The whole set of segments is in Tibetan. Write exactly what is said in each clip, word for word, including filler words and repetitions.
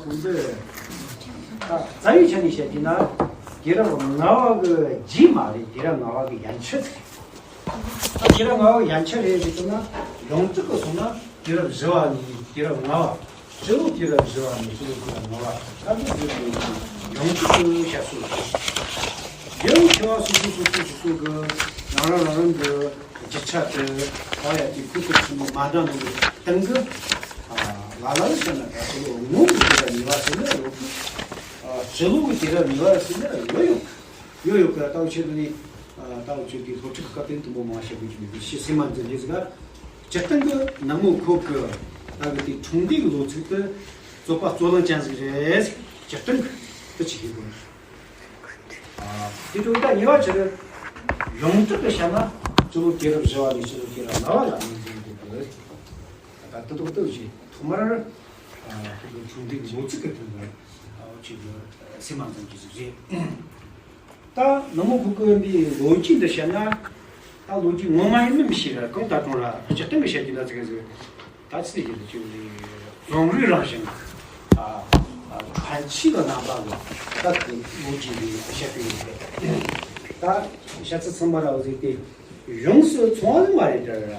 ཁོང་ཚོས་ད་རྩ་བའི་ཆ་ནས་བཤད་ཀྱི་ན། དུས་རབས་ལྔ་བ་གི་རྗེས་མ་རེད། དུས་རབས་ལྔ་བ་གི་ཡན་ཆད་ཟིག་རེད། ད་དུས་རབས་ལྔ་བ་ཡན་ཆད་རེད་ཟེར་གྱི་ན། ཡོངས་གྲགས་གི་སོང་ན་དུས་རབས་བཞི་བ་ནས་དུས་རབས་ལྔ་བ། སྤྱི་ལོ་དུས་རབས་བཞི་བ་ནས་སྤྱི་ལོ་དུས་རབས་ལྔ་བ། ད་འདི་ཟེར་གྱི་ཡོངས་གྲགས་གི་བཤད་སྲོལ་རེད། རྒྱལ་པོ་ཆེ་བ་སོ་སོ་སོ་སོ་སོ་སོ་གི་རང་རང་རང་རང་གི་རྒྱུ་ཆ་དེ་ཧ་ཡ་དེ་ཁུ་ཁུ་ཆུ་མོ་མ་འདྲ་ནོ་གི་སྟེང་གི། ལ་ལ་ལ་བཤད་ན་ད་ཁོ་ལོ་ངོ་གི་དུས་རབས་གཉིས་པ་ཟེར་ན་ཡོད་གི། སྤྱི་ལོ་གི་དུས་རབས་གཉིས་པ་ཟེར་ན་ཡོད་ཡོད་གི། ཡོད་ཡོད་གི། ལྟ་བ་ཆེ་དུ་ནི་ལྟ་བ་ཆེ་གི་སློབ་ཕྲུག་སྐབས་དེ་དུ་མོ་མང་བཤད་དགོས་ཀྱི་མེད་དུ་ཤི་སེ་མ་འཛིན་རྒྱུ་ཟིག་ག་སྤྱིར་བཏང་གི་ནང་མོ་ཁོ་གི་ད་གི་དེ་འཁྲུངས་འདས་གི་ལོ་ཚིགས་དེ་རྩོད་པ་རྩོད་གླེང་ཅན་ཟིག་རེད། སྤྱིར་བཏང་གི་དེ་ཆི་ཡིན་དགོས། དེ་དུས་ད་ཉེ་བ་ཆེ་རེད། ཡོངས་གྲགས་ཀྱི་བཤད་ན་སྤྱི་ལོ་དུས་རབས་བཞི་བ་ནས་སྤྱི་ལོ་དུས་རབས་ལྔ་བ་ལ་ངོས་འཛིན་དགོས་ཀྱི་རེད། ད་དུ་ཏོག་ཏོག་ཞིག་ཐོག་མར་ཁོ་གི་འཁྲུངས་འདས་ལོ་ཚིགས་ཀྱི་ཐོག་ནས་ཅིག་སེམས་མ་འཛིན་གྱི་ཟིག་རེད། ད་ནུབ་མོ་ཁུ་ཁུ་འདི་ལོ་རྒྱུས་འདི་བཤད་ན། ད་ལོ་རྒྱུས་ངོ་མ་ཡིན་མིན་ཞིག་ར་གང་ལྟར་གང་ར་སྤྱིར་བཏང་གི་བཤད་རྒྱུ་ན་ཚིག་གི་ཟིག་ད་ཚིག་གི་ཟིག་ཅིག་ལས་རྫོང་རིགས་རང་བཞིན་གྱི་ཨ་ཨ་ཕན་ཆད་ལ་རྣམ་པ་ལ་ད་གི་ལོ་རྒྱུས་ལས་བཤད་པའི་ཡོད་པས། ད་བཤད་ཚུལ་ཚང་མ་ར་འོ་ཟིག་དེ་ཡོངས་སུ་ཚང་བ་ནི་མ་རེད་དྲ་ར།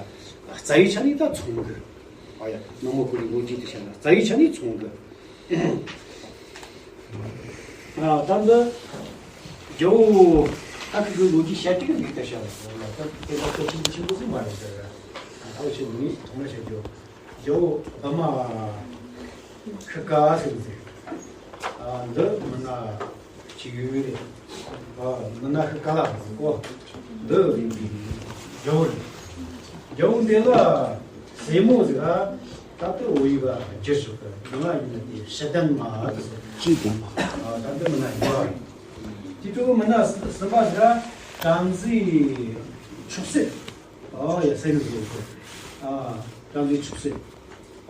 རྩ་བའི་ཆ་ནས་ད་ཚང་གི། ཨ་ཡ་ནུབ་མོ་ཁུ་ནི་ལོ་རྒྱུས་དེ་བཤད་ན་རྩ་བའི་ཆ་ནས་ཚང་གི། ཨ་ད་འདི་རྒྱལ་པོ་ཨ་ཁུ་གི་ལོ་རྒྱུས་བཤད་ཀྱི་འདུག་ད་བཤད་ལ་ད་དེ་ད་ཁོ་ཆེན་པོ་ཆེན་པོ་ཟིག་མ་རེད་ཟེར། ཨ་ད་བཤད་མི་ཐོག་མ་བཤད་རྒྱུ་རྒྱལ་པོ་བི་མ་ཤི་ཀ་ཟེར་ཟེར། ཨ་འདི་མི་ན་ཅིག་ཡོད་རེད། ཨ་མི་ན་ཤི་ཀ་ལ་ཟེར་གོ། འདི་ཡིན་པའི་རྒྱལ་པོ་རེད། རྒྱལ་པོ་འདི་ལ་སྲས་མོ་ཟིག་ཨ་ད་ལྟ་བོད་ཡིག་ལ་བསྒྱུར་ཆོག་གི། མི་ང་ཡིན་ན་དེ་ཤི་ལྡན་མ་དེ་ཟེར། ཅི་ལྡན་མ། ཨ་ད་ལྟ་མི་ན་ཡོད་རེད། དེ་ཚོ་མི་ན་གསུམ་པ་ཟིག་ཨ་བྲམ་ཟེ་ཆོས་སྲིད། ཨོ་ཡ་སེམས་ཟིག་ཨ་བྲམ་ཟེ་ཆོས་སྲིད།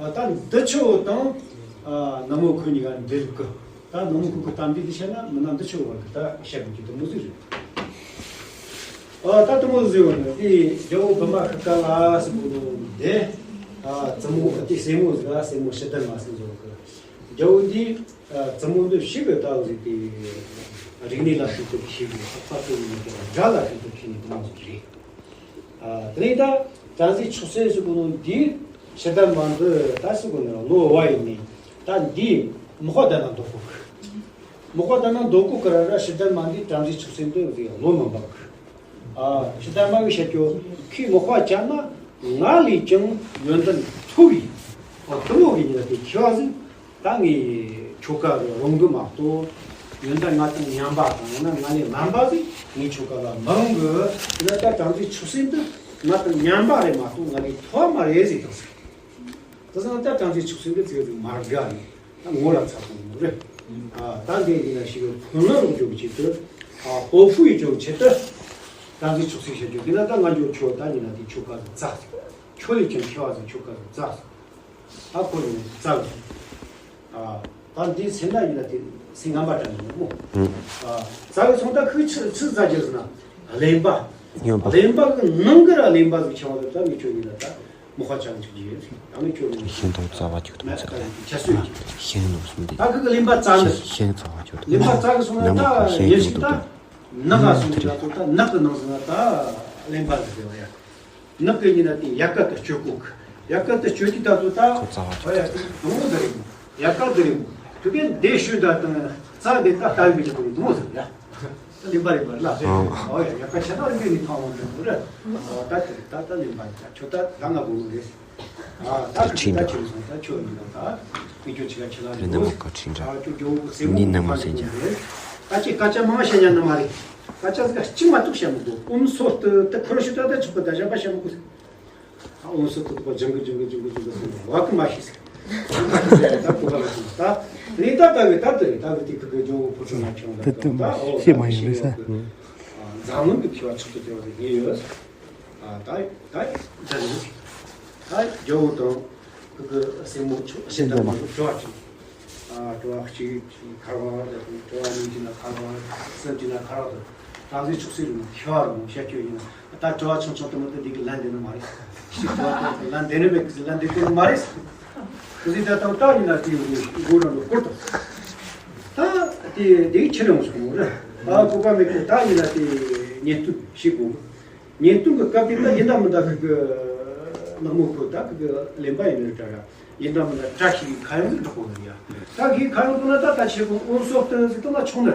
ཨ་ད་འདི་ཆོ་དང་ཨ་ནུབ་མོ་ཁུ་གཉིས་ཀ་འབྲེལ་གི། ད་ནུབ་མོ་ཁུ་གི་གཏམ་འདི་དེ་བཤད་ན་མི་ན་འདི་ཆོ་བར་གི་ད་བཤད་དགོས་ཀྱི་འདུག་མོ་ཟིག་རེད། ཨ་ད་དུ་མོ་ཟིག་བ་ནི་དེ་རྒྱལ་པོ་བི་མ་ཤི་ཀ་ལ་ཟེར་གོ་ནོ་དེ། ཨ་བཙུན་མོ་དེ་སྲས་མོ་ཟིག་ཨ་སྲས་མོ་ཤི་ལྡན་མ་ཟེར་འཇོག་གི། རྒྱལ་པོ་འདི་ཨ་བཙུན་མོ་འདི་ཞིག་གི་ད་ཟིག་དེ་རིག་གནས་ལ་ཤིན་ཏུ་མཁས་པའི་ལྷག་པར་དུ་ཡིན་ན་དགྲ་ལ་ཤིན་ཏུ་མཁས་ནི་དུ་མོ་ཟིག་རེད། ཨ་དེ་ནས་ད་བྲམ་ཟེ་ཆོས་སྲིད་ཟེར་གོ་ནོ་འདི་ཤི་ལྡན་མ་འདི་ད་ཟེར་གོ་ནོ་ལོ་བ་ཡིན་ནི་ད་འདི་མག་པ་དེ་ན་འདོགས་གོ་གི། མག་པ་དེ་ན་འདོགས་གོ་གི་ར་ར་ཤི་ལྡན་མ་འདི་བྲམ་ཟེ་ཆོས་སྲིད་འདི་འདི་ལོ་མི་འབབ་གི། ཨ་ཤི་ལྡན་མ་གི་བཤད་རྒྱུ་ཁོས་མག་པ་བཅད་ན་ང་ལས་ཀྱང་ཡོན་ཏན་མཐོ་བའི་ཨ་དུ་མོ་གི་ཡིན་ན་དེ་ཁྱེད་བ་ཟིག་ད་ངའི་ཁྱོ་ག་གི་རུང་གི་མ་གཏོགས། ཡོན་ཏན་ང་དང་མཉམ་པ་དང་ཡང་ན་ང་ལས་དམན་པ་ཟིག་ངའི་ཁྱོ་ག་ལ་མི་རུང་གི། ཡིན་ན་ད་བྲམ་ཟེ་ཆོས་སྲིད་འདི་ང་དང་མཉམ་པ་རེད་མ་གཏོགས་ང་ལས་མཐོ་བ་མ་རེད་ཟེར་དང་ཟེར། དེ་ཚང་ད་བྲམ་ཟེ་ཆོས་སྲིད་འདི་ཚེ་ཟིག་མ་དགའ་ནས་ད་ངོ་ར་ཚ་སོང་ནོ་རེད། ཨ་ད་འདི་ཡིན་ན་ཞིག་ཕུན་ལ་རོགས་འཇོག་གི་ཆེད་དུ་ཨ་པོ་ཧྥུ་ཡི་འཇོག་གི་ཆེད་དུ་བྲམ་ཟེ་ཆོས་སྲིད་བཤད་རྒྱུ་འདི་ན་ད་ང་འཇོག་ཆོ་ད་ཡིན་ན་དེ་ཁྱོ་ག་ཟིག་བཙལ་ཟེར། ཁྱོད་ལས་ཀྱང་མཁས་པ་ཟིག་ཁྱོ་ག་ཟིག་བཙལ་ཟེར། ཨ་ཁོ་ཡིན་བཙལ་ཟེར། ཨ་ད་འདི་སེམས་ན་ཡིན་ན་དེ་སེམས་ངན་པ་དྲན་ནས་མོ། ཨ་བཙལ་བའི་སོང་ད་ཁོས་ཆི་ཆི་བཙལ་རྒྱུ་ཟེར་ན་གླེན་པ། སྨྱོན་པ། གླེན་པ་གི་ནང་གི་ར་གླེན་པ་ཟིག་ཆེ་བ་ཟིག་ད་མི་ཁྱོད་ཡིན་ན་ད་མོ་ཁ་ཆང་ཆུ་གི་ཡོད་ཟིག་ད་མི་ཁྱོད་ཡིན་ཤིང་དང་རྩ་བ་གཅིག་ཏུ་མཛད་པ། ཁྱད་གསོད་ཀྱི། ཤིང་ནོར་གསུམ་ལྡན། ད་ཁོ་གི་གླེན་པ་བཙལ་ནི། ཤིང་རྩ་བ་གཅིག་ཏུ། གླེན་པ་བཙལ་གི་སོང་ན་ད་ཡིན་ཞིག་ད་ནག་ག་སོང་ནི་ད་ཚོ་ད་ནག་གི་ནང་ཟིག་ན་ད་གླེན་པ་ཟིག་ཡོད་ཡ། ནག་གི་ཡིན་ན་དེ་ཡལ་ག་དེ་གཅོད་གོ་གི། ཡལ་ག་དེ་གཅོད་དུས་ད་ཚོ་ད་ཁོ་རྩ་བ་ཨོ་ཡ་དེ་དུང་མོ་དེ་རེད་མོ། ཡལ་ག་དེ་རེད་མོ། དེ་གའི་འདས་ཤུལ་ད་དང་རྩ་འདི་ད་ལྟ་བུའི་དུང་དུང་མོ་ཟེར་ཡ། གླེན་པ་རེད་པ་ལ། ཨོ་ཡ་ཡལ་ག་ཆེ་ད་རིང་གི་ནི་ཐང་བ་འདི་མོ་རེད། ཨོ་ད་དེ་རེད། ད་ད་གླེན་པ་ད་ཁྱོད་ད་ད་ང་དགོས་ནོ་རེད། ཨ་ད་ཁྱོད་ད་ཁྱོད་སོང་ད་ཁྱོད་ཡིན་ད་ད་མི་ཁྱོད་ཆི་ག་ཆི་ལ་རེད། ནི་མ་ཀ་ཁྲིན་ད་ཁྱོད་ཇོ་བོ་སེ་མོ་ནི་ནི་མ་སེ་ཇ། ད་ཅི་སྐད་ཆ་མང་བཤད་ཉན་ནི་མ་རེད། སྐད་ཆ་ཟིག་གཅིག་མ་གཏོགས་བཤད་མི་དགོས། ཨོམ་སོ་ཏི་ཏི་ཁོ་ར་ཤི་ད་ད་ཆོག་པ་ད་གཞན་པ་བཤད་མི་དགོས། ཨོམ་སོ་ཏི་ཏི་པ་ཇང་གི་ཇང་གི་ཇང་གི་ཇང་གི་སོང་བ་གི་མ་ཤི་ཟིག་ད་ཁོ་པ་ལ་སོང་ད་རེད། ད་ད་གི་ད་དི་རེད། ད་གི་དི་ཁི་གི་ཇོ་བོ་ཕོ་ཁྲོ་ན་ཁྱོང་ད་ད་ད་ཨོ་ད་ཤི་མ་ཡིན་རེད་ས། འཛམ་གླིང་གི་མཁས་པ་ཚོགས་ཏུ་བསྡད་པ་དེ་ངས་ཡོད། ཨ་ད་ད་ད་རེད། ད་རྒྱལ་པོ་དང་ཁོ་གི་སྲས་མོ་ཆོ་ཤེས་ལྡན་མ་ལོ་བྲོ་བ་ཅིག་ཨ་བྲོ་བ་གཅིག་གཅིག་ཁ་བ་ད་བྲོ་བ་གཉིས་ཀྱི་ན་ཁ་བ་གསུམ་གྱི་ན་ཁ་བ་དང་། བྲམ་ཟེ་ཆོས་སྲིད་རུ་མཁས་པ་རུ་བཤད་རྒྱུ་ཡིན་ན་ད་བྲོ་བ་ཆུང་ཆུང་དུ་མ་ད་འདི་གི་ལན་འདེབས་ནི་མ་རེད། ཤིག་བྲོ་བ་ལན་འདེབས་ནི་མེད་གི་ལན་འདེབས་དགོས་ནི་མ་རེད། ཟེར་ད་དང་ད་ཡིན་ན་དེ་ཡོད་རེད། སྒོ་རང་ལ་སྐོར་དང་། ད་དེ་དེའི་ཕྱིར་ཡོང་སོང་རེད། ཨ་ཁོ་པ་མེད་ཀི་ད་ཡིན་ན་དེ་ཉེན་སྟོན་ཞིག་དགོས། ཉེན་སྟོན་གི་སྐབས་དེ་ད་ཡིན་ད་མིན་ད་ཁི་གི་ནག་མོ་ཁོ་ད་ཁི་གི་གླེན་པ་ཡིན་ནི་འདྲ་ར། ཡིན་ད་མིན་ད་བཀྲ་ཤིས་ཁ་ཡོང་གི་འགྲོ་གོ་ནི་ཡ། ད་ཁི་ཁ་ཡོང་གོ་ན་ད་ད་ཆེ་གོ་ཨོན་སོག་ཏུ་ཟིག་ཏུ་ན་ཆུང་ནི།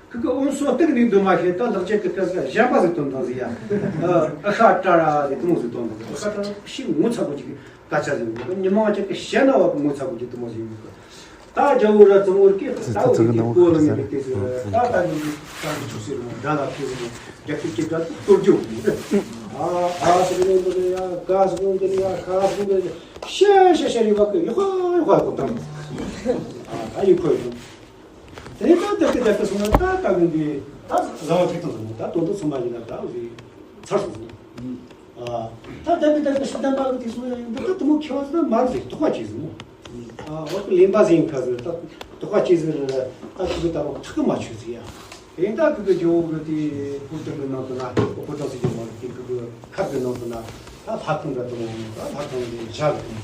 ཁི་གི་ཨོན་སོག་ཏུ་གི་ནི་འདུག་མ་ཤེས། ད་ལག་ཆད་གི་ཏུ་ཟིག་གཞན་པ་ཟིག་དོན་དང་ཟིག་ཡ། ཨ་ཤ་ཏྲ་ར་ཟིག་ཏུ་མོ་ཟིག་དོན་དང་ཟིག་ཨ་ཤ་ཏྲ་ར་ཤི་ངོ་ཚ་གོ་ཅིག་སྐད་ཆ་ཟིག་འདུག་ཉི་མ་ཅིག་གི་ཞེ་ན་བ་ངོ་ཚ་གོ་ཅིག་ཏུ་མོ་ཟིག་ཡོད་གི། ད་རྒྱལ་བོ་ར་ཙམ་བོར་གི་ད་འོ་དེ་གི་གོ་ལ་ངེས་པའི་དེ་ཟེར། ད་ད་ནི་ད་འདི་ཆུ་སེར་མོ་དགྲ་ལ་ཁེལ་ཟེར་མོ་རྒྱ་ཁྱི་ཁྱི་དགྲ་དུ་གཏོར་རྒྱུ་མོ་རེད། ཨ་ཨ་ཟེར་ནས་འདི་ལ་ཡ་ག་ཟེར་ནས་འདི་ལ་ཡ་ཤ་ཟེར་ནས་འདི་ལ་ཤ་ཤ་ཤ་རི་བ་གི་ཡོ་ཧ་ཡོ་ཧ་གོ་ད་ཨ་ད་ཡི་ཁོ་ཡོང་། དེ་ནས་ད་དེ་གི་དེ་གི་སོང་ན་ད་ད་གི་འདི་ད་བཟའ་བ་ཅིག་དང་ཟེར་མོ་ད་དོན་དུ་ཚང་མ་ཡིན་ན་ད་འོ་དེ་ཚར་སོང་ཟེར་མོ། ཨ། ད་ལྡན་པའི་ལྡན་པའི་ཤི་ལྡན་པ་གི་དེ་སོང་ཡང་འདི་ད་དུ་མོ་ཁེ་བ་ཟེར་ན་མ་རེད་དོགས་པ་ཅིག་ཟེར་མོ། ཨ་འོ་གི་ལེན་པ་ཟིན་ཁ་ཟེར་ད་དོགས་པ་ཅིག་ཟེར་ད་ཁུ་གི་ད་རུང་ཁྲག་གི་མ་ཆོད་ཟེར་ཡ། ཡིན་ད་ཁུ་གི་ཇོ་བོ་གི་དེ་ཕུར་དུ་གི་ནང་དུ་ན་ཕོ་བྲང་ཟེར་གྱི་མ་རེད། དེ་ཁུ་གི་ཁབ་གི་ནང་དུ་ན་ད་ལྷ་ཁང་འདྲ་དུ་མོ་ད་ལྷ་ཁང་དེ་བཞག་གི་དུ་མོ།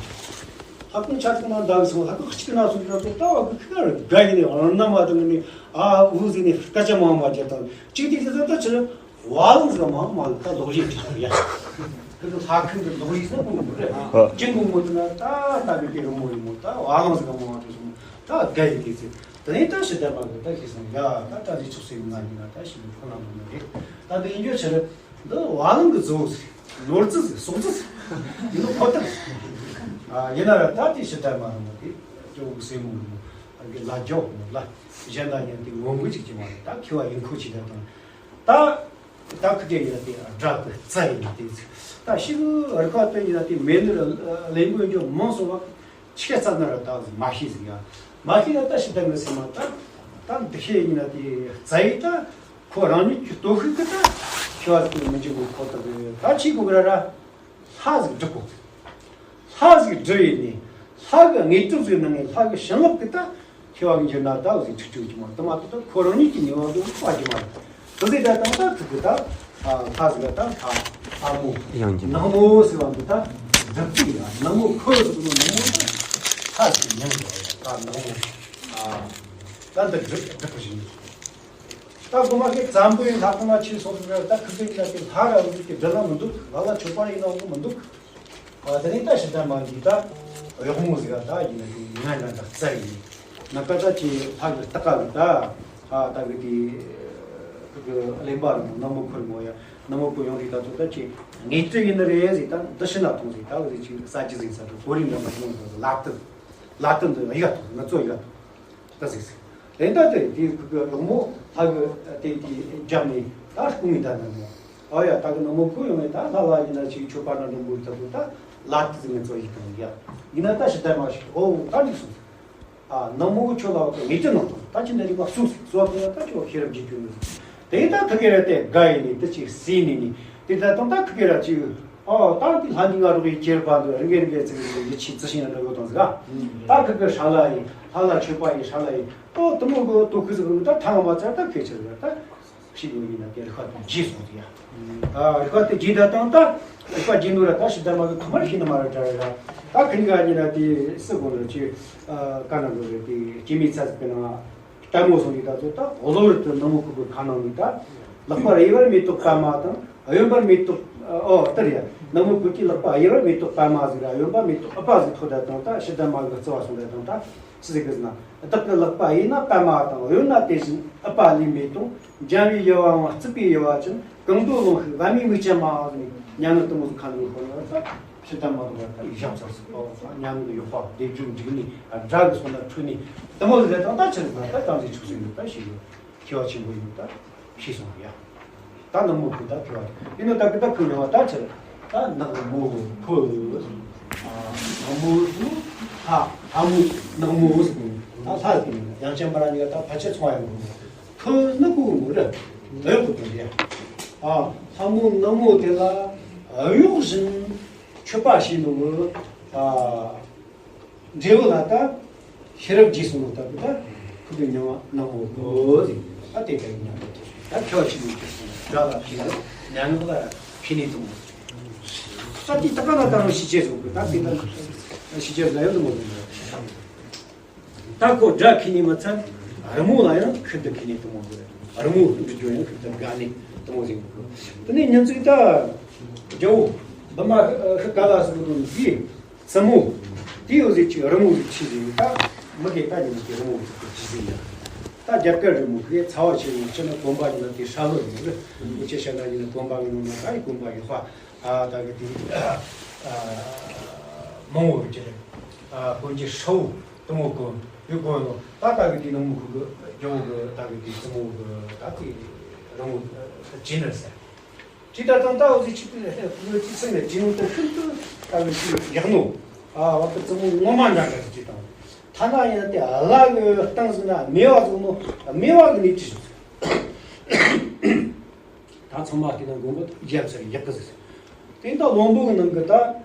ལྷ་ཁང་ཆ་ཚང་ན་འདའ་གི་སོང་། ལྷ་ཁང་གཅིག་གི་ནང་སོང་གི་ད་བ་གི་ཁུ་གི་ར་དགའ་ཡིན་ནི་འོང་ན་མ་དང་ནི་ཨ་འུ་ཟེར་ནི་སྐད་ཆ་མང་མ་བརྒྱབ་དང་གཅིག་དེ་ཟེར་ད་ད་ཕྱིར། བ་ལང་ཟིག་མང་མང་ད་ལོག་རིགས་ཀྱི་ཡ། ཁོ་ཚོ་ལྷ་ཁང་གི་ལོག་རིགས་ཟེར་ན་ཁོ་མི་རེད། ཨ། ཅི་མགོ་མོ་དེ་ན་ད་ལྟ་གི་དེ་རི་མོ་ཡིན་མོ་ད་བ་ལང་ཟིག་མང་མང་དེ་སོང་ད་དགའ་ཡི་དེ་ཚེ། དེ་ནས་ད་ཕྱི་ལྟར་མ་གི་ད་ཤི་སོང་ཡ། ད་ད་རི་ཆུག་སེ་ང་ཡིན་ན་ད་ཤི་མི་ཁོ་ན་མི་ནི་རེད། ད་དེ་ཡིན་རྒྱུ་ཕྱིར་འདི་བ་ལང་གི་ཛོ་ཟིག་ནོར་རྫི་ཟིག་སོག་རྫི་ཟིག་ཡིན་ནོ་ཁོ་ཐག་ཨ་ཡིན་ན་ར་ད་དེ་ཕྱི་ལྟར་མ་རི་མོ་དེ་ཇོ་བོ་གི་སེ་མོ་རི་མོ་ཨ་གི་ལ་ཇོ་མོ་ལ་གཞན་ད་ཉན་དེ་ངོ་མགོ་ཅིག་ཅི་མ་རེད། ད་ཁེ་བ་ཡིན་ཁོ་ཅིག་ད་དང་ད། ད་ཁུ་རྒྱལ་ཡིན་ན་དེ་དགྲ་གི་རྩ་ཡིན་ན་དེ་ཚིག་ད་ཤི་གི་རི་ཁ་དོན་ཡིན་ན་དེ་མེ་ནི་ར་ལེན་དགོས་འཇོག་མང་སོང་བ་ཆི་ཁ་ཚ་ན་ར་ད་མ་ཤི་ཟིག་ཡ། མ་ཤི་ན་ད་ཤི་ད་མི་སེམས་མ་ད་ད་འདི་ཤེས་ཡིན་ན་དེ་རྩ་ཡི་ད་ཁོ་རང་ཉིད་ཀྱི་སྟོབས་ཤུགས་ཀྱི་ད་ཤི་བ་ཟིག་མི་འཇིག་གི་ཁོ་ད་གི་ད་ཆི་གི་གི་ར་ར། ལྷ་ཟིག་སྒྲུབ་དགོས། ལྷ་ཟིག་སྒྲུབ་ཡིན་ནི། ལྷ་གི་དངོས་གྲུབ་ཟིག་གནང་ངེ་ལྷ་གི་བྱིན་རླབས་ཀྱི་ད་ཁེ་བ་གི་འགྱུར་ན་ད་འུ་ཟིག་ཁྲིག་ཁྲིག་གི་མ་དུ་མ་དུ་ད་ཁོ་རང་ཉིད་ཀྱི་ནུས་པ་གི་བ་གི་མ་དུ་ཟིག་ད་དང་ད་ཁུ་གི་ད་ལྷ་ཟིག་ད་ལྷ་མོ་ཡང་གི་ནག་མོ་ཟིག་བ་འདི་ད་སྒྲུབ་ཀྱི་ཡ་ནག་མོ་ཁོ་ཟིག་གི་ནག་མོ་ད་ལྷ་ཟིག་མྱང་གི་ད་ནག་མོ་ད་འདི་སྒྲུབ་སྒྲུབ་པ་བཞིན། ད་སྒོ་མ་གི་བཙན་པོའི་ལྷ་ཁང་ལ་ཆས་སོང་ཟིག་ད་ཁུ་གི་ད་གི་ལྷ་ར་འུ་ཟིག་གི་འདྲ་ན་མི་འདུག་ལ་ལ་ཆོས་པ་ཡིན་ན་འོང་གི་མི་འདུག་ཨ་དེ་ནས་ད་ཕྱི་ལྟར་མ་འདི་ད་གཡོག་མོ་ཟིག་ད་ཡིན་ན་དེ་ང་ན་ད་རྩ་ཡིན་ན་ཀ་ད་ཅི་ལྷ་གི་སྟག་ག་གི་ད་ཨ་ད་གི་དེ་གི་གླེན་པ་རི་མོ་ནག་མོ་ཁོ་རི་མོ་ཡ་ནག་མོ་ཁོ་ཡོང་རིགས་ད་ཚོ་ད་ཅི་ངེས་སྤྲོད་ཡིན་ནི་རེད་ཟིག་ད་འདི་ཕྱི་ན་ཐོང་ཟིག་ད་འུ་ཟིག་ཅི་ས་ཅི་ཟིག་ས་དུ་གོ་རིམ་འདྲ་མ་ཐོང་ཟིག་ལག་ཏུ་ལག་ཏུ་འདི་ཡི་ག་ཐོང་ང་ཚོ་ཡི་ག་ཐོང་། ད་ཟིག་ཟིག་ལན་ད་དེ་དེ་ཁུ་གི་གཡོག་མོ་ལྷ་གི་དེ་དེ་རྒྱབ་ནས་ད་སྐུ་ངི་ད་ན་མོ། ཨ་ཡ་ད་གི་ནག་མོ་ཁུ་ཡོང་ངས་ད་ལྷ་ལ་ཡིན་ན་ཅིག་ཆོས་པ་ན་འགྲོ་འབུར་ད་དུ་ད་ལ་དེ་ཟིག་ངི་ཚོ་ཡི་དང་ཡ། ཡིན་ན་ད་ཕྱི་ལྟར་མ་ཞིག་ཨོ་ད་འགྲིག་སོང་ཟིག་ཨ་ནག་མོ་གི་ཆོས་ལ་བ་གི་ངེས་ཅན་ནང་དང་ད་ཅི་འདྲ་རིག་པ་སུ་ཟིག་སོ་དེ་ཡ་ད་ཅི་བ་ཤེས་རབ་རྒྱས་གྱུར་ནི་ཟིག་དེ་ད་ཁུ་གེ་ར་དེ་དགའ་ཡིན་ནི་དེ་ཅིག་སྲིད་ནི་ནི་དེ་ད་དང་ད་ཁུ་གེ་ར་ཅིག་ཨོ་ད་འདི་ལྷ་འདི་ང་རོགས་ཡི་ཁྱེར་བ་འདི་རིང་གེ་རིང་གེ་ཚིག་ཡི་ཆི་ཚི་ཤིང་འདྲ་གོ་དང་ཟིག་ཨ། ད་ཁུ་གི་ཧྲ་ལ་ཡི་ལྷ་ལ་ཆོས་པ་ཡི་ཧྲ་ལ་ཡི་ཨོ་དུ་མོ་གི་དུ་ཁུ་ཟིག་གི་ད་ཐང་མ་ཚར་ད་ཁེ་ཆེ་ཟིག་ད་ཤི་གི་ཡིན་ན་དེ་རི་ཁ་དུ་རྗེས་སོང་ཟིག་ཡ། ཨ་རི་ཁ་དུ་རྗེས་ད་དང་ད་རི་ཁ་རྗེས་ནོ་ར་ད་ཤི་ད་མ་གི་ཁུ་མར་ཤི་ན་མ་ར་དྲ་ར་ད་ཁུ་ནི་ག་ཡིན་ན་དེ་སི་གོ་ལ་ཅི་ཀ་ན་ལོ་རེ་དེ་སྐྱེ་མི་ཚ་ཟིག་པེ་ན། ལྟད་མོ་སོང་གི་ད་ཚོ་ད་འོ་ལོ་རི་དུ་ནག་མོ་ཁུ་གི་ཁ་ནང་ནི་ད་ལག་པ་གཡས་པར་མེ་ཏོག་པད་མ་དང་གཡོན་པར་མེ་ཏོག་ཨོ་ལྟར་ཡ་ནག་མོ་ཁུ་གི་ལག་པ་གཡས་པར་མེ་ཏོག་པད་མ་ཟིག་ར་གཡོན་པ་མེ་ཏོག་ཨ་པ་ཟིག་ཐོག་ད་དང་ད་ཕྱི་ལྟར་མ་གི་རྩི་བ་སོང་ད་དང་ད་ཕྱི་ཟིག་གི་ཟིན་ན་བདག་གི་ལག་པ་གཡས་ན་པད་མ་དང་གཡོན་ན་དེ་བཞིན་ཨ་པ་ལས་མེ་ཏོག་འཇམ་བའི་ཡལ་བའང་རྩིག་པའི་ཡལ་བ་ཅན་གང་འདོད་ལོངས་ཤིག་པད་མའི་མིག་ཅན་མ་ཟིག་ནི་མྱ་ངན་དུ་མོ་ཟིག་ཁ་ནང་ཁོ་ན་ད། ཕྱི་ལྟར་མ་ཐོགས་པར་ད་ཡི་ཞབས་ཚར་སོང་། མྱ་ངན་གྱི་ཡོག་པ་བདེ་སྒྲིག་འགྲིག་ནི་དགྲ་གི་སོང་ན་འཁྲུལ་ནི་དུ་མོ་ལས་དང་ད་ཕྱིར་ན་ད་དམ་ཚིག་ཆུག་སེ་ཡོད་ད་ཞིག་ཡོད་ཁྱེ་བ་ཆེན་པོ་ཡོད་ད་ཤི་སོང་ཡ། ད་ནག་མོ་ཕུ་ད་ཁྱེ་བ་ཡིན་ནོ་ད་གི་ད་ཁུ་ཡོང་བ་ད་ཕྱིར་ད་ནག་མོ་ཕུ་ནག་མོ་ཕུ་ལྷ་ལྷ་མོ་ནག་མོ་ཟེར་ནི་ད་ལྷ་ཟེར་ནི་ཡང་ཅན་པ་ར་ནི་ད་ཕལ་ཆེར་ཚོང་ཡ་མོ་ཕུ་ནག་མོ་མོ་རེད་འོད་པོ་དེ་རེད་ཨ་ལྷ་མོ་ནག་མོ་དེ་ལ་གཡོག་བཞིན། མཆོད་པ་བྱས་ནོ་གི་ཨ་འབྲས་བུ་ལ་ད་ཤེས་རབ་རྗེས་སུ་མ་ལྟ་བུ་ད་ཁུ་དུ་མྱང་བ་ནག་མོ་གོ་ཟིག་ད་དེ་ལྟར་མྱང་བ་ད་ཁྱོད་ཤི་ནས་ཁྱོད་སོང་དགྲ་ལ་ཕྱིན་ནོ་མྱ་ངན་ལ་ཕྱིན་ནས་དུ་མོ་ད་དེ་ད་ག་ན་ད་རུང་ཤི་ཆེ་སོང་གི་ད་དེ་ད་ཤི་ཆེ་ལ་ཡོད་དུ་མོ་དུ་ ད་ཁོ་སྒྲ་ཁྱེར་ནས་མ་ཚད་རི་མོ་ལ་ཡང་ཤིན་ཏུ་མཁས་ནས་དེ་མོ་ཟིག་རི་མོ་འབྲི་རྒྱུ་ཡང་ཤིན་ཏུ་དགའ་ནས་དེ་མོ་ཟིག་དེ་ནས་ཉིན་ཅིག་ད་རྒྱལ་པོ་བི་མ་ཤི་ཀ་ལ་ཟེར་གོ་དོན་དེ། བཙུན་མོ། དེ་ཡོད་ཟིག་ཅིག་རི་མོ་ཟིག་ཆི་ཟིག་ད་མི་གེ་ད་ཉིན་གི་རི་མོ་ཟིག་གི་ཇི་ཟིག་ཡ། ད་རྒྱ་གར་རི་མོ་གི་ཚ་བ་ཆེ་ཡིན་ཕྱི་ནི་གོམ་པ་ཡིན་ན་དེ་ཧྲ་ལོ་ཡིན་ནི་རི་མོ་ཆེ་ཤ་ན་ཡིན་ན་གོམ་པ་ཡིན་ནོ་ན་ད་ཡི་གོམ་པ་ཡིན་ཧ་ཨ་ད་གི་དེ་མང་བོ་ཅི་རེད། ཨ་གོན་གྱི་ཧྲ་བོ་དེ་མོ་གོན་ཡོད་གོན་ནོ་ད་ད་གི་དེ་ནང་མི་ཁུ་གི་རྒྱ་བོ་གི་ད་གི་དེ་བཙུན་མོ་གི་ད་དེ་རི་མོ་ཇི་ནི་རི་ཟེར། ཇི་ལྟར་དང་ལྟ་བུ་ཟིག་ཆིག་ཏུ་ལྷན་དུ་ཅི་ཚིག་ནས་ཇི་ཡོང་དུ་ཤིན་ཏུ་ལྟ་བུ་ཞིག་ཡག་ནོ། ཨ་བར་དུ་བཙུན་མོ་ངོ་མ་འདྲ་འདྲ་ཟིག་ཅིག་དང་། ཐ་ན་ཡང་དེ་བླ་གི་སྟེང་ཟིག་ན་སྨེ་བ་ཟིག་ནོ་སྨེ་བ་གི་ནི་ཅི་ཞིག་ད་ཚང་མ་སྐྱིད་ན་དགོན་པ་རྒྱབ་ཚར་ཡག་གི་ཟིག་དེ་ད་བློན་པོ་གི་ནང་གི་ད་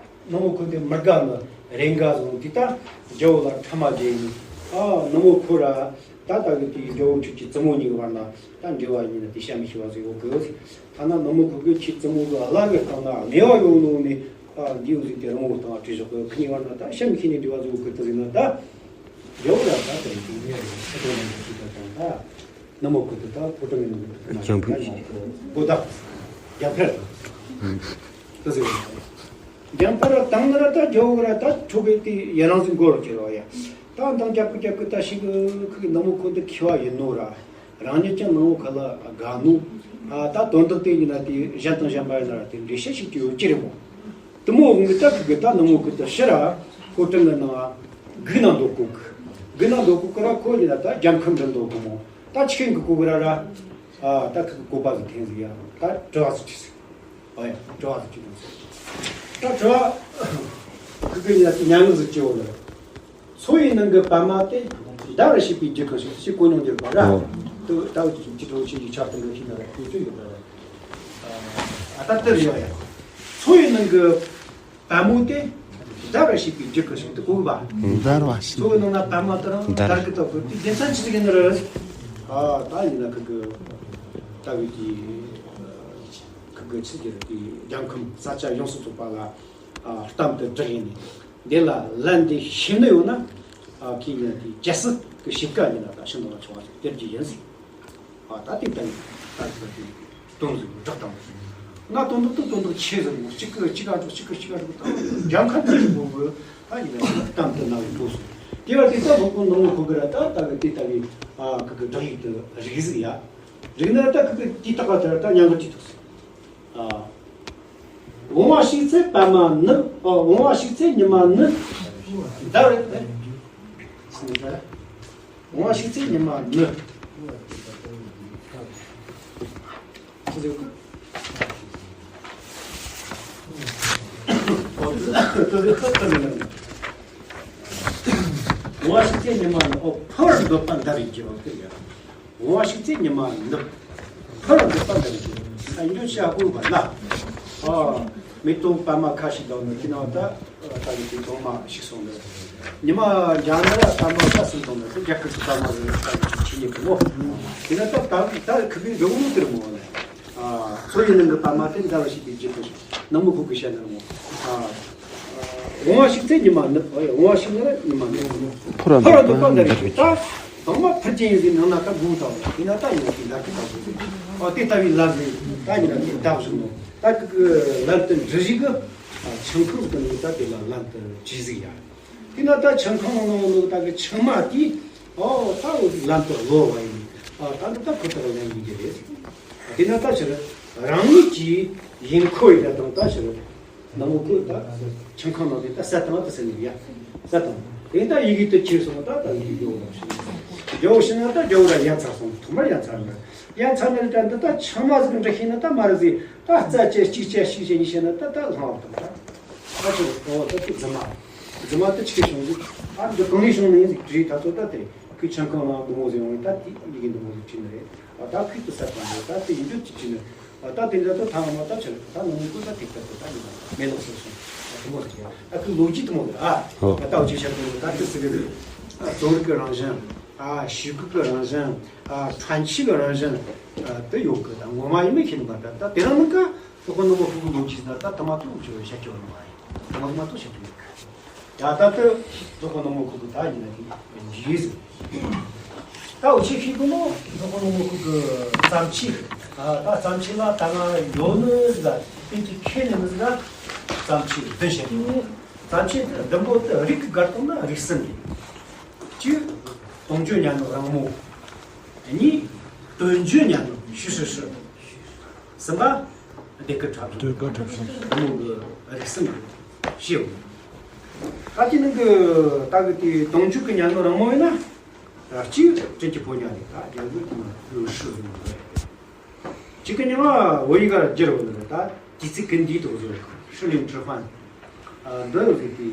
ནང་མོ་ཁོ་དེ་མི་དགའ་ནི་རེ་འགའ་ཟིག་དེ་ད་རྒྱལ་པོ་ལ་ཕྲ་མ་བྱས་ཡིན། ཨ་ནང་མོ་ཁོ་ར། ད་ལྟ་གི་དེའི་རྒྱལ་པོ་ཁྱོད་ཀྱི་བཙུན་མོ་གཉིས་ཀྱི་བར་ན་ད་འབྲེལ་བ་ཡིན་ན་དེ་བཤད་མི་ཤེས་པ་ཟིག་ཡོད་གི། ཐ་ན་ནུབ་མོ་གི་གི་ཁྱོད་བཙུན་མོ་གི་བླ་གི་སྟེང་ན་སྨེ་བ་ཡོད་ནོ་ནི་ཨ་འདི་ཡོད་ཟིག་དེ་རང་བོ་དང་བྲིས་བཞག་གི། ཁི་གཉིས་བར་ན་ད་བཤད་མི་ཤེས་ནི་འབྲེལ་བ་ཟིག་ཡོད་གི། དེ་ཟིག་ན་ད་རྒྱལ་པོ་ལ་ད་དེ་རིང་དེ་ངས་རེད་ཁ་ཏོ་ནང་གི་ཁྱོད་ད་དང་ད་ནུབ་མོ་གི་དེ་ད་ཕོ་བྲང་གི་ནང་གི་ཁྱོད་ད་ཡོད་གི་གོ་ད་རྒྱ་ཕེར་དེ་ཟིག་རྒྱ་ཕེར་དང་ན་ར་ད་རྒྱལ་པོ་གི་ར་ད་ཁྲོ་གི་དེ་ཡ་རང་ཟིག་མགོ་རུ་ཁྱེར་བ་ཡ། ཏང་ཏང་རྒྱབ་ཀི་རྒྱབ་ཀི་ད་ཞིག་ཁི་གི་ནང་མོ་ཁོ་འདི་ཁི་བ་ཡིན་ནོ་ར། རང་ཉིད་ཀྱང་ནང་མོ་ཁ་ལ་དགའ་ནོ། ཨ་ད་དོན་དག་དེ་ཡིན་ན་དེ་གཞན་དང་གཞན་པ་ཡིན་ན་ར་དེ་འགྲེལ་བཤད་ཞིག་ཅི་ཡོད་ཅི་རེད་མོ། དེ་མོ་འོང་གི་ད་ཁི་གི་ད་ནང་མོ་ཁི་ད་ཕྱི་ར་ཕོ་བྲང་གི་ནང་སྒུག་ན་འདོད་གོ་གི། སྒུག་ན་འདོད་གོ་གི་ར་ཁོ་ཡིན་ན་ད་རྒྱལ་ཁམས་འདྲ་འདོད་གོ་མོ། ད་ཆི་ཁན་གི་གོ་གི་ར་ར། ཨ་ད་ཁི་གི་གོ་པ་ཟིག་འཐེན་ཟིག་ཡ། ད་དྲི་བ་ཟིག་དྲིས་ཟིག་ཨ་ཡ་དྲི་བ་ཟིག་ཅི་ཡོང་ཟེར། ད་དྲི་བ་ཁི་གི་ཡ་མྱ་ངན་ཟིག་ཅི་ཡོང་ལ། མཚོ་ཡི་ནང་གི་པདྨ་དེ་འདར་བར་བྱེད་པའི་རྒྱུ་གང་ཞིག་ཞེས་གོ་མྱོང་གྱུར་པ་ར། ཨོ། དུ་ད་འུ་ཅི་ཅི་གྲོགས་ཆེན་གྱི་ཆ་སྟོན་གི་ཤིང་ན་ར་ཁོ་ཚོ་ཡོད་པ་ར། ཨ་ད་དེར་ཡོད་ཡ། མཚོ་ཡི་ནང་གི་པདྨོ་དེ་འདར་བར་བྱེད་པའི་རྒྱུ་གང་ཞིག་དུ་གོ་བ། འདར་བ་ཞིག་མཚོ་གི་ནང་ན་པདྨ་དེ་རང་འདར་འདར་གི་ཐོག་གི་དེ་རྒྱུ་མཚན་ཅི་ཟིག་ཡིན་ནི་རེད། ཨ་ད་ཡིན་ན་ཁི་གི་ད་བི་གི་ཁི་གི་ཆི་གི་རེད། དེ་རྒྱལ་ཁམས་ས་ཆ་ཡོངས་སུ་རྫོགས་པ་ལ་ཨ་གཏམ་དེ་བསྒྲགས་ཡིན་ནི། འདི་ལ་ལན་འདི་ཤེས་ནི་ཡོད་ན། ཨ་ཁྱེད་ཡིན་དེ་རྒྱལ་སྲིད་ཀྱི་གཤིས་ཀ་ཡིན་ན་ད་ཤིན་ཏུ་ལ་ཆུང་བ་ཟིག་སྟེར་རྒྱུ་ཡིན་ཟིག་ཨ་ད་དེ་ལྟ་ཡིན་ད་ཟིག་དེ་དོན་ཟིག་བསྒྲགས་དང་ཟིག་ང་དོན་དག་ཏུ་དོན་དག་ཆེ་ཟིག་མོ་གཅིག་གི་གཅིག་ག་འགྲོ་གཅིག་གི་གཅིག་ག་འགྲོ་ད་རྒྱལ་ཁམས་ཀྱི་ལོ་གི་ད་ཡིན་ན་གཏམ་དུ་ན་བའི་ལོ་སོང་དེ་བར་དེ་ད་ལོ་གོ་ནང་ལོ་གོ་གི་ར་ད་ད་གི་དེ་ལྟ་བུའི་ཨ་ཁི་གི་བསྒྲགས་ཡིག་ཏུ་རིག་ཟིག་ཡ། རིག་ན་ད་ཁི་གི་དེ་ད་ག་དེ་ར་ད་ཉང་གི་དེ་ཐུག་ཟིག་ཨ། འོང་བ་ཞིག་ཚེ་པདྨ་ནུབ། ཨོ། འོང་བ་ཞིག་ཚེ་ཉི་མ་ནུབ། འདར། འོང་བ་ཞིག་ཚེ་ཉི་མ་ནུབ། འོང་བ་ཞིག་ཚེ་ཉི་མ་ནུབ། ཨོ། འཕུར་འདོད་པ་འདར་བའི་རྒྱུ་བ་ཀི་ཡ། འོང་བ་ཞིག་ཚེ་ཉི་མ་ནུབ། འཕུར་འདོད་པ་འདི་རེད། ཨ་འདུ་བྱ་དགོས་པ་ལ། ཨ་མེ་ཏོག་པདྨ་ཁ་ཞིག་ལོག་ནས་ཁྱི་ནང་ད་ད་གི་དེ་གདོང་མ་ཞིག་སོང་ནས། ཉི་མ་འཇམ་ན་ཡ་པདྨ་ཁ་སུ་འདོང་ནས་དེ་རྒྱ་གར་གྱི་པདྨ་རེད། ད་གི་ཆི་ཉི་གི་མོ། དེ་ན་ད་ད་ད་ཁི་གི་འདོང་མོ་དེར་མོ་ལ། ཨ་མཚོ་ཡི་ནང་གི་པདྨ་དེ་འདར་བ་ཞིག་གི་རྒྱུ་དེ་ནང་མོ་ཁུག་གི་བཤད་ནས་མོ། ཨ་འོང་བ་ཞིག་ཚེ་ཉི་མ་ནུབ། འོང་བ་ཞིག་ན་ཉི་མ་ནུབ། འཕུར་བ་འདོད་པ་འདི་རེད། ད་གདོང་མ་འཕུར་ཅན་ཡིན་ཟིན་ནང་ན་ད་དགུ་དང་ཡིན་ན་ད་ཡིན་ཟིན་ལ་ཁི་ད་དགུ་ཟིན། ཨོ་དེ་ལྟ་བུའི་ལམ་ཟིན་ད་ཡིན་ན་དེ་བདག་བཞིན་ནོ། ད་གི་གི་ལམ་དུ་འགྲུལ་ཞིག་གི་ཆང་ཁང་གི་ནང་ད་དེ་ལ་ལམ་དུ་བྲིས་ཟིག་ཡ། དེ་ན་ད་ཆང་ཁང་ནང་ནང་ད་གི་ཆང་མ་དེ་ཨོ་ད་ལམ་དུ་གློད་པ་ཡིན། ཨ་ད་འདི་ད་ཁོ་ད་ལམ་ཡིན་གྱི་རེད། དེ་ན་ད་ཕྱིར་རང་ཉིད་ཀྱི་ཡིན་ཁོ་ཡི་ད་དང་ད་ཕྱིར། ནང་མོ་ཁོས་ད་ཆང་ཁང་ནང་དེ་ད་ཟ་དང་ད་ཟ་ནི་ཡ། ཟ་དང་། དེ་ད་ཡི་གེ་དུ་ཁྱེར་སོང་ད་ད་ཡི་གེ་རྒྱལ་པོ་ལ་ཞུ། རྒྱལ་པོ་ཞུ་ན་ད་རྒྱལ་པོ་ལ་ཡ་ཚ་སོང་། ཐོག་མར་ཡ་ཚ་ན། ཡ་ཚ་ན་ད་འདི་ད་ཆང་མ་ཟིག་འདྲ་ཤེས་ན་ད་མ་རེད་ཟིག་ད་རྩ་བཅད་གཅིག་བཅད་གཅིག་བཅད་གཉིས་བཤད་ན་ད་ད་ལྷང་བ་དང་ད། ད་ཁྱོད་ཨོ་ད་དེ་རྫི་མ། རྫི་མ་དེ་ཆི་གེ་བྱུང་ཟིག་ཨ་འདི་གང་ནས་བྱུང་ནི་ཟིག་དྲིས་ད་ཚོ་ད་དེ་ཁོས་ཆང་ཁང་ནང་འདི་མོ་ཟིག་ཡོང་ད་དེ་ཡི་གེ་འདི་མོ་ཟིག་བྲིས་ནི་རེད། ཨ་ད་ཁོས་དེ་ཟ་དང་ད་དེ་ཡིན་རྒྱུ་ཅི་བྲིས་ནི། ད་དེ་འདྲ་ད་ཐང་མ་ད་ཆ་ད་ནང་མི་ཀུན་ད་ཐིག་ཐག་ཏུ་ད་ཡིན་མེ་ལོག་སོ་སོང་། ད་དེ་མོ་རེད། ཨ་ཁུ་ལོ་རྒྱུས་དེ་མོ་རེད། ཨ་ཨོ། ད་ལྟ་བ་ཅིག་བཤད་དུས་ད་དེ་ཟེར་གི་རེད། ཨ་རྩོམ་རིག་གི་རང་བཞིན། ཨ་ཞིབ་འཇུག་གི་རང་བཞིན། ཨ་ཕྲན་ཆེ་གི་རང་བཞིན། ཨ་དེ་ཡོད་གི། ད་ངོ་མ་ཡིན་མིན་ཤེས་ནི་མ་ད་ད་དེ་རང་མིན་ཀ་ད་ཁོ་ནང་མི་ཀུན་གི་ལོ་རྒྱུས་ད་ད་ད་མ་ཐུག་ཅོ་བཤད་ཅོ་ནི་མ་ཡིན། ད་མ་ཐུག་མ་ཐུག་བཤད་ཅོ་ཡོད་གི། ཡ་ད་ལྟ་རྫོགས་པ་ནག་མོ་ཁུག་གི་ད་ཡིན་ན་དེ་འཇིགས་ཟིན། ད་འུ་ཆོས་ཤེས་དགོས་ནོ་རྫོགས་པ་ནག་མོ་ཁུག་གི་བརྩམས་ཆོས། ད་བརྩམས་ཆོས་ལ་ད་ང་ཡོད་ནི་ཟིག་ལ་དཔེ་ཅིག་ཁས་ལེན་ནི་ཟིག་ལ་བརྩམས་ཆོས་བདུན་བཤད་ཡོད། བརྩམས་ཆོས་བདུན་པོ་དེ་རིགས་ཀྱི་བགར་བཏང་ན་རིགས་གསུམ་རེད། གཅིག་དུང་ཆོས་ཉ་ནོར་རིང་མོ། གཉིས་དོན་བརྗོད་ཉ་ནོར་ཤུ་ཧྲི་ཧྲི། གསུམ་པ་ཟློས་གར་འཁྲབ་གཞུང་། ཟློས་གར་འཁྲབ་གཞུང་། འདི་མོ་གི་རིགས་གསུམ་ཞེས། ད་དེ་ནང་གི་ད་གི་དེ་དོན་བརྗོད་ཀྱི་ཉ་ནོར་རིང་མོ་ཡིན་ན། གཅིག་དྲིན་གྱི་ཕོ་ཉ་རེད། ད་རྒྱ་མཚོ་དེ་མོ་ལུས་ཧྲི་ཟིན་མ་རེད། གཅིག་གི་ཉི་མ་བོད་ཡིག་གར་བསྒྱུར་བ་ནི་རེད། ད་དུས་ཚིགས་ཀུན་འདིའི་ཐོག་བཟོ་རེད། ཧྲི་ལིང་ཁྲི་ཧྥན། འདི་ཡོད་ཟིག་དེ་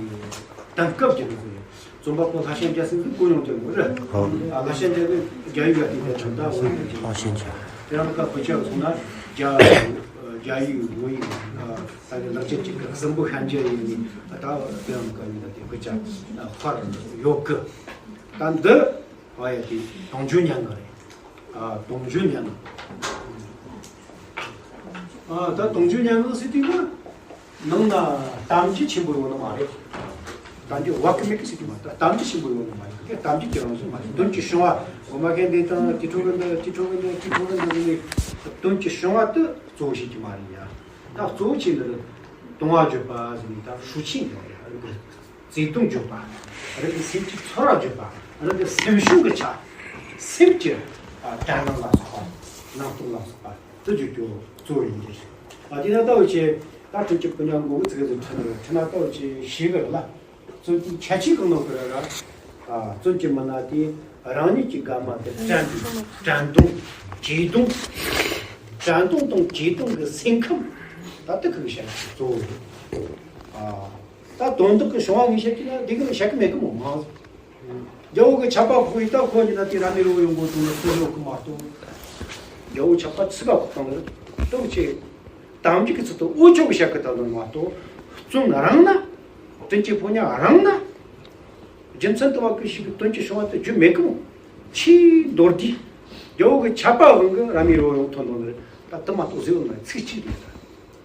དེང་སྐབས་ཀྱི་འདི་ཚོ་རེད། རྩོམ་པ་པོ་ལྷ་ཞན་རྒྱལ་སྲས་འདི་གོ་མྱོང་རྒྱལ་མོ་རེད། ཨ་ལྷ་ཞན་རྒྱལ་སྲས་རྒྱ་ཡིག་ལ་དེ་འདྲ་ཁྲིམས་ཐག་འོས་འདྲ་ཅིག་ལྷ་ཞན་རྒྱལ། དེ་རང་ཁ་བུ་ཆ་སོང་ན་རྒྱ་རྒྱ་ཡིག་བོད་ཡིག་ད་གི་ལག་ཆ་གཅིག་གི་གསུམ་པོ་ཤན་རྒྱལ་ཡིན་ནི་ད་དེ་རང་ཁ་ཡིན་ན་དེ་བུ་ཆ་ཧར་ཡོད་གི། ད་འདི་ཨ་ཡ་དེ་དོང་ཆུ་ཉན་གི་རེད། ཨ་དོང་ཆུ་ཉན་ནོ། ཨ་ད་དོང་ཆུ་ཉན་ནོ་ཟེར་དུས་ན་ནང་ན་གཏམ་རྒྱུད་ཆེན་པོ་ཡོད་ནི་མ་རེད། གཏམ་རྒྱུད་བ་ཀི་མེ་ཀི་ཟེར་དུས་མ་ད་གཏམ་རྒྱུད་ཆེན་པོ་ཡོད་ནི་མ་རེད། དེ་གཏམ་རྒྱུད་ཀྱི་རང་བཞིན་མ་རེད། དོན་གྱི་བྱུང་བ་འོ་མ་ཁན་འདི་དང་དེ་ཕྲུ་གུ་འདི་དེ་ཕྲུ་གུ་འདི་དེ་ཕྲུ་གུ་འདི་ཟེར་ནས་དོན་གྱི་བྱུང་བ་དེ་གཙོ་བོ་བྱེད་ཀྱི་མ་རེད་ཡ། ད་གཙོ་བོ་བྱེད་ནི་རེད། དུང་བ་བརྗོད་པ་ཟེར་ནས་ད་ཧྲུའུ་ཆིང་ཡོད་རེད། བརྩེ་དུང་བརྗོད་པ། རང་གི་སེམས་ཀྱི་ཚོར་བ་བརྗོད་པ། རང་གི་སེམས་བྱུང་གི་ཆ། སེམས་ཀྱི་ཨ་དྲན་སྣང་ལ་སོགས་པ། སྣང་སྟོང་ལ་སོགས་པ་དེ་བརྗོད་རྒྱུ་གཙོ་བོ་ཡིན་གྱི་རེད། ཨ་དེ་ན་ལྟ་བུ་ཆེ་ད་ཁྲིམས་ཀྱི་ཕོ་ཉ་མགོ་བོ་ཚིག་ཚིག་ཁྲིད་ནས་ཁྲིད་ན་ལྟ་བུ་ཆེ་ཤེས་གི་རེད་ལ། བཙོན་གྱི་ཁྱད་ཆོས་གང་ནོ་གི་ར་ར། ཨ་བཙོན་གྱི་མི་སྣ་དེ་རང་ཉིད་ཀྱི་དགའ་མ་དེ་དྲན་དྲན་གདུང་། གྱེས་གདུང་། དྲན་གདུང་དང་གྱེས་གདུང་གི་སེམས་ཁམས་ད་ལྟ་གི་བཤད་གཙོ་བོ་རེད། ཨ། ད་དོན་དག་གི་བྱུང་བ་ངས་བཤད་ཀྱི་ན་འདི་གི་བཤད་གི་མེད་གི་མོ་མང་། རྒྱལ་པོ་གི་ཆབ་པ་ཕོག་ཡིན་ད་ཁོ་ཡིན་ན་དེ་ར་མི་རོ་ཡོང་གོ་དུང་ལ་ཚུར་ཡོང་གི་མ་གཏོགས། རྒྱལ་པོ་ཆབ་པ་ཚིག་ག་ཁོ་བཏང་ལ་ལྟོགས་ཆེ། དམ་ཅིག་གི་ཚུལ་དུ་འུ་ཆོ་གི་བཤད་གི་ད་དུང་མ་གཏོགས། བཙོན་རང་ན། དྲིན་གྱི་ཕོ་ཉ་རང་ན། རྒྱུ་མཚན་དུ་བ་གི་ཞིག་གི་དོན་གྱི་བྱུང་བ་དེ་རྒྱུ་མེད་གི་མོ། ཆེས་མདོར་བསྡུས། རྒྱལ་པོ་གི་ཆབ་པ་དབང་གི་ར་མི་རོ་ཡོང་ཐོན་ཐོན་ནི་རེད། ད་དུ་མ་གཏོགས་ཟེར་བ་ན་ཚིག་གཅིག་རེད་ད།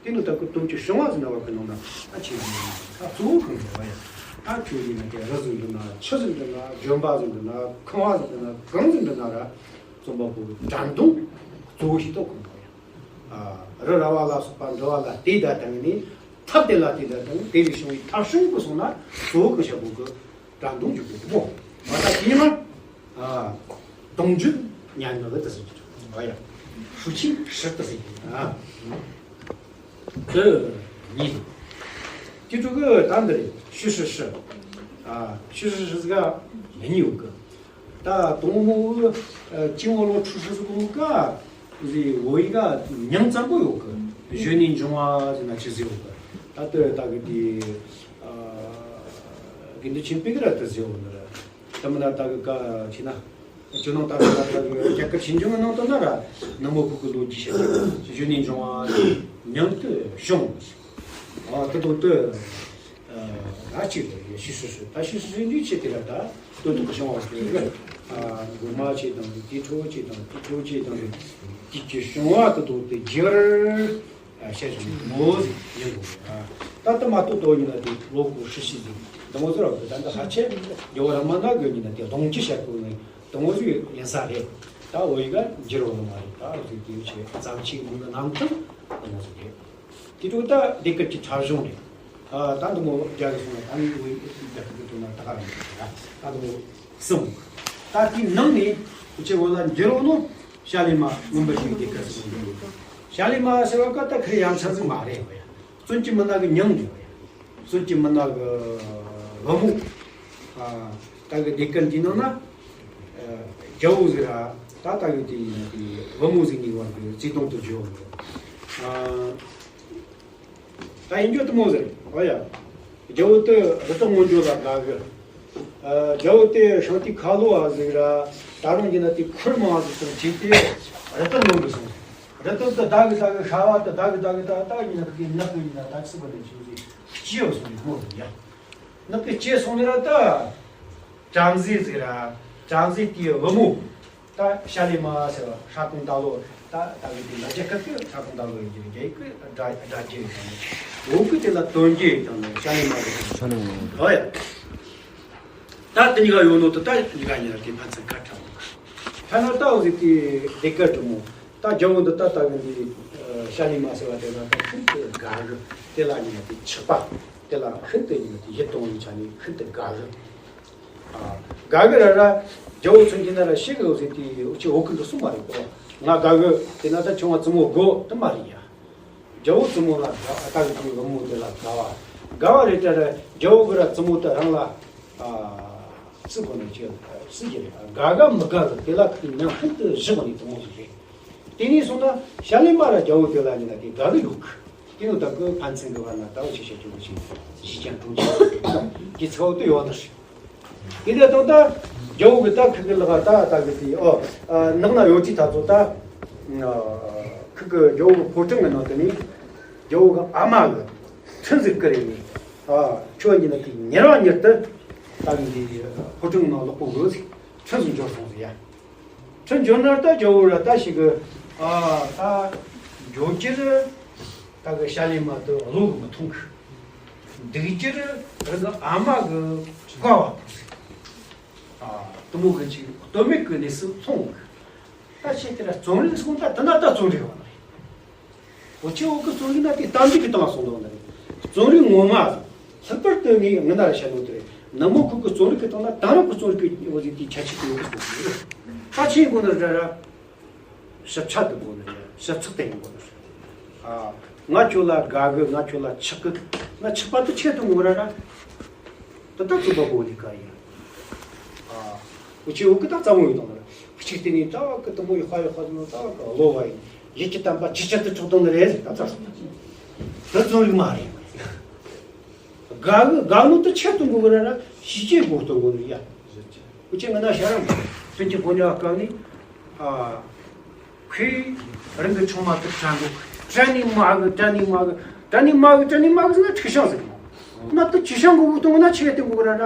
དེ་ནི་ད་ཁོ་དོན་གྱི་བྱུང་བ་ཟིན་ན་བ་གི་ནང་ན་ད་ཆེ་ཟིན་ད་གཙོ་བོ་གང་རེད་བ་ཡ། ད་ཁྱོད་ཡིན་ན་དེ་རི་ཟིན་འདུག་ན་ཆུ་ཟིན་འདུག་ན་ལྗོན་པ་ཟིན་འདུག་ན་ཁང་བ་ཟིན་འདུག་ན་གང་ཟིན་འདུག་ན་ར་རྩོམ་པ་པོ་གི་དྲན་གདུང་གཙོ་བོ་ཞིག་ཏོ་གང་རེད་བ་ཡ། རི་ར་བ་ལ་སོགས་པ་འགྲོ་བ་ལ་དེ་ད་དང་ནི་ཐབས་དེ་ལ་དེ་ད་དང་དེ་ལས་བྱུང་བའི་ཐབས་བྱུང་གི་སོང་ན་གཙོ་བོ་གི་ཞབས་པོ་གི་དྲན་གདུང་འཇུག་དགོས་ཀྱི་མོ། མ་ད་དེ་ཡིན་ན། ཨ། དོང་ཆུ་ཉན་ནོ་གི་དེ་ཟེར་གྱི་འདུག་ཡ། ཧྲུའུ་ཆིང་ཧྲི་དེ་ཟེར་གྱི་འདུག་ཨ། དེ་གཉིས། དེ་ཕྲུ་གུ་ད་འདི་རེད། ཤུ་ཧྲི་ཧྲི། ཨ། ཤུ་ཧྲི་ཧྲི་ཟིག་ག་གཉིས་ཡོད་གི། ད་དོང་མོ་གི་ཨ་ཅིང་བོ་ལོ་ཧྲུའུ་ཧྲི་ཟིག་གི་ཀ་ཟི་བོད་ཡིག་ག་མྱིང་ཙམ་པོ་ཡོད་གི། གཞོན་ནུའི་འབྱུང་བ་ཟེར་ན་ཅི་ཟེར་ཡོད་གི། ད་དེ་ད་གི་དེ། ཨ། དགེ་འདུན་ཆོས་འཕེལ་གྱིས་ར་དེ་ཟེར་བ་ནི་ར། ད་མི་ན་ད་གི་ཀ་ཆེ་ན། ཇོ་ནང་ད་གི་ད་གི་རྒྱ་གར་ཆོས་འབྱུང་གི་ནང་དུ་ན་ར། ནག་མོ་ཁུག་གི་ལོ་རྒྱུས་བཤད་ཀྱི་གཞོན་ནུའི་འབྱུང་བ་མྱང་དུ་བྱུང་། ཨ་དེ་དོ་དེ་ཨ་ཅིག་རེད། ཤི་ཤི་ཤི་ད་ཤི་ཤི་ཤི་འདི་ཆེ་དེ་ར་ད་དོན་དུ་བྱུང་བ་ཟེར་གི། ཨ་མགོ་མ་ཆེ་དང་དེ་ཁྲོ་ཆེ་དང་དེ་ཁྲོ་ཆེ་དང་དེ་དེ་ཀྱི་བྱུང་བ་དེ་དོ་དེ་རྒྱལ། བཤད་བཞིན་མོ་ཟིག་ཡིན་དགོས། ད་ལྟ་མ་གཏོགས་དོ་ཡིན་ན་དེ་ལོ་ཁོ་ཧྲི་ཤི་ཟིག་དང་བོ་ཟེར་བ་ད་ལྟ་ཧ་ཆེ་རྒྱལ་བ་ར་མ་ན་གི་ཡིན་ན་དེ་གདོང་གི་བཤད་དགོས་ནི་དང་བོ་ཟིག་ཡིན་ས་རེད། ད་འོ་ཡི་ག་འགྱུར་བ་མ་རེད། ད་འོ་ཟིག་དེ་ཆེ་ཙམ་ཆེ་མི་འདི་རྣམ་ཐར་དང་བོ་ཟིག་རེད། དེ་འཕྲོ་ད་སྡེ་ཁུལ་གྱི་འཁྲབ་གཞུང་རེད། ད་འདི་མོ་རྒྱ་གི་སོང་ན་ད་ནི་འོ་ཡི་ག་གི་དོན་ན་ད་ག་རང་ད་འདི་མོ། གསུམ། ད་དེའི་ནང་ནས་ཁྱེད་བོད་ལ་འགྱུར་བ་ནོ་ཤ་ལི་མ་མངོན་པར་ཤེས་པའི་སྡེ་ཁག་སུ་འགྱུར་ཡོད། ཤ་ལི་མ་ཟེར་བ་ཀ་ད་ཁིར་ཡ་མཚན་ཟིག་མ་རེད་བ་ཡ། བཙོན་གྱི་མི་སྣ་གི་མྱིང་རེད་བ་ཡ། བཙོན་གྱི་མི་སྣ་གི་བུ་མོ། ཨ་ད་གི་སྡེ་ཁག་འདིའི་ནང་ན་རྒྱལ་བོ་ཟིག་ར་ད་ད་གི་དེ་ཡིན་ན་དེ་བུ་མོ་ཟིག་གཉིས་བར་གྱི་བརྩེ་དུང་དུ་བརྗོད་འོང་། ཨ། ད་ཡིན་རྒྱུ་དེ་མོ་ཟེར། ཨོ་ཡ། རྒྱལ་བོ་དེ་རི་དྭགས་སྔོན་འགྲོ་ལ་དགའ་གི། ཨ་རྒྱལ་བོ་དེ་ཤིང་རྟའི་ཁ་ལོ་བ་ཟིག་ར་ད་རུང་ཡིན་ན་དེ་ཁུར་མང་བ་ཟིག་དང་བཅས་ཏེ་རི་དྭགས་ལོན་གི་སོང་། རི་དྭགས་དེ་བདའ་གི་བདའ་གི་ཤ་བ་དེ་བདའ་གི་བདའ་གི་ད་ད་ཡིན་ན་དེ་ནག་གི་ཡིན་ན་ད་ཚིག་པ་ནས་བཅས་ཏེ་སྐྱེས་སོང་ནས་མོ་ཟིག་ཡ། ནག་གི་སྐྱེས་སོང་ནས་ར་ད་བྲམ་ཟེ་ཟིག་ར་བྲམ་ཟེ་དེའི་བུ་མོ། ད་ཤ་ལི་མ་ཟེར་བ་ཧྲ་ཏུང་ཏ་ལོ། ད་ད་གི་དེ་ལ་རྒྱ་སྐད་ཀྱི་ཧྲ་ཏུང་ཏ་ལོ་ཡིན་གྱི་རྒྱ་ཡིག་གི་སྒྲ་སྒྲ་རྒྱ་ཡིན་དང་། བོད་ཀྱི་དེ་ལ་དོན་རྒྱ་ཡིན་དང་ནི་ཤ་ལི་མ་རེད། ཤ་ལི་མ་རེད། ཨོ་ཡ། ད་དེ་གཉིས་ཀ་ཡོད་ནོ་དེ་ད་གཉིས་ཀ་གཉིས་ཀ་དེ་ཕན་ཚུན་ཁ་བྲལ་བ། ཐ་ན་ད་འོ་ཟིག་དེ་ལས་ཀ་དྲི་མོ་ད་རྒྱལ་བོ་འདི་ད་ལྟ་གི་འདི་ཤ་ལི་མ་ཟེར་བ་དེ་ན་ད་ཤིན་ཏུ་དགའ་གི། དེ་ལ་ཉིན་དེ་ཆགས་པ་དེ་ལ་ཤིན་ཏུ་ཉིན་དེ་ཡིད་གཏོང་བའི་ཆ་ནས་ཤིན་ཏུ་དགའ་གི། ཨ། དགའ་གི་ར་ར་རྒྱལ་བོ་མཚོན་གྱི་ན་ར་ཤི་གི་འོ་ཟིག་དེ་འུ་ཅི་འོ་ཀི་འདི་གསུངས་པ་རེད་གོ། ང་དགའ་གི་དེ་ན་ད་ཆུང་བ་བཙུན་མོ་དགོ་དེ་མ་རེད་ཡ། རྒྱལ་བོ་བཙུན་མོ་ལ་དགའ། ཨ། ད་གི་དེ་བུ་མོ་དེ་ལ་དགའ་བ། དགའ་བ་རེད་དྲ་ར་རྒྱལ་བོ་གི་ར་བཙུན་མོ་དེ་རང་ལ། ཨ། སུ་གོ་ནས་ཅི་སུ་ཅི་རེད། དགའ་དགའ་མི་དགའ་གི་དེ་ལ་ཁོའི་མྱིང་ཤིན་ཏུ་བཞག་ནས་བཙུན་མོ་ཞིག་རེད། དེ་ནས་སོང་ན་ཤ་ལི་མ་ར་རྒྱལ་བོ་དེ་ལ་ཉིན་ན་དེ་དགའ་གི་ཡོད་གི། དེ་ནི་ད་གི་ཕན་ཚུན་གི་བར་ན་ད་འུ་ཆི་བཤད་རྒྱུ་གི་ཞིག་ཞིག་ཀྱང་གྲོང་ཁྱེར་གི་ཚ་བོ་དེ་ཡོད་ནི་རེད། དེ་འདྲ་དང་ད་རྒྱལ་བོ་གི་ད་ཁི་གི་ལག་ད་ད་གི་དེ་ཨོ་ནག་ན་ཡོད་དུས་ད་ཚོ་ད་ཁི་གི་རྒྱལ་བོ་གི་ཕོ་བྲང་གི་ནང་དུ་ནི་རྒྱལ་བོ་གི་ཨ་མ་གི་ཁྲི་ཟིག་ཀི་རེད་ནི། ཨ། ཁྱོད་ཉིན་ན་དེ་ཉེར་བ་ཉེར་དུ་ད་གི་འདི་ཕོ་བྲང་ནང་ལོག་པོ་འགོ་ཟིག་ཁྲི་ཟིག་འབྱོར་སོང་ཟིག་ཡ། ཁྲི་འབྱོར་ན་ད་རྒྱལ་བོ་ར་ད་ཞིག་གི། ཨ། ད་འབྱོར་གྱི་རེད། ད་གི་ཤ་ལི་མ་དུ་བློ་གི་མི་ཐོང་གི། འདུག་གྱི་རེད། རང་གི་ཨ་མ་གི་བཀའ་བ་དང་ཟིག་ཨ། དུ་མོ་གི་ཅིག་སྟོད་སྨད་གི་གནས་སུ་ལྷུང་གི། ད་ཆེ་དེ་ར་བཙོན་རིགས་སོང་ད་དེ་ན་ད་བཙོན་རིགས་བ་ན་རེད། འུ་ཆེ་འུ་གི་བཙོན་རིགས་ན་དེ་གཏམ་རྒྱུད་གི་སྟེང་ལ་སོང་དོ་ན་རེད། བཙོན་རིགས་ངོ་མ་ལྷག་པར་དུ་ངས་ངི་ན་ར་བཤད་ནོ་དེ་རེད། ནུབ་མོ་ཁུལ་གི་བཙོན་རིགས་གི་སྟེང་ན་དེང་རབས་གི་བཙོན་རིགས་གི་འོ་ཟིག་དེའི་ཁྱད་ཆོས་དེ་ཡོད་གི་སོང་གི་རེད། ད་ཆེ་འགོ་ན་ར་ར། ཞིབ་ཆ་དེ་དགོས་ནི་རེད། ཞིབ་ཚགས་དེ་ཡིན་དགོས་ནི་རེད། ཨ། ང་ཁྱོད་ལ་དགའ་གི། ང་ཁྱོད་ལ་ཆགས་གི། ང་ཆགས་པ་དེ་ཆེད་དུ་ངོ་ར་ར། དེ་ད་རྩོད་པ་པོ་ལས་ཀ་ཡིན། ཨ། འུ་ཆེ་འུ་གི་ད་ཙམ་མོ་ཡོད་དང་ར། གཅིག་དེ་ནས་ད་གི་དུ་མོ་ཡོད་ཁ་ཡོད་ཁ་ཡོད་ད་གི་བློ་བ་ཡིན། ཡིད་ཀྱི་དམ་པ་ཇི་ལྟར་དུ་འཕྲོག་དང་ནི་རེད། ད་ཙམ་སོང་། དེ་ཙམ་ཡིན་མ་རེད། དགའ་གི་དགའ་ནོ་དེ་ཆེད་དུ་ངོ་ར་ར་ཞི་བྱེད་དགོས་དང་དགོས་ནི་ཡ། འུ་ཆེ་ང་ན་ཤ་རང་། དོན་གྱི་ཕོ་ཉ་བཀག་ནི། ཨ། ཁོས་རང་གི་ཆུང་མ་དེ་དྲན་གོ། དྲན་ནི་མ་གི། དྲན་ནི་མ་གི། དྲན་ནི་མ་གི། དྲན་ནི་མ་གི་ཟེར་ན་ཁྲིག་ཤང་ཟེར་གི། ན་དེ་ཁྲིག་ཤང་གི་འུ་ཐུང་ན་ཆེ་དེ་གོ་ར་ར།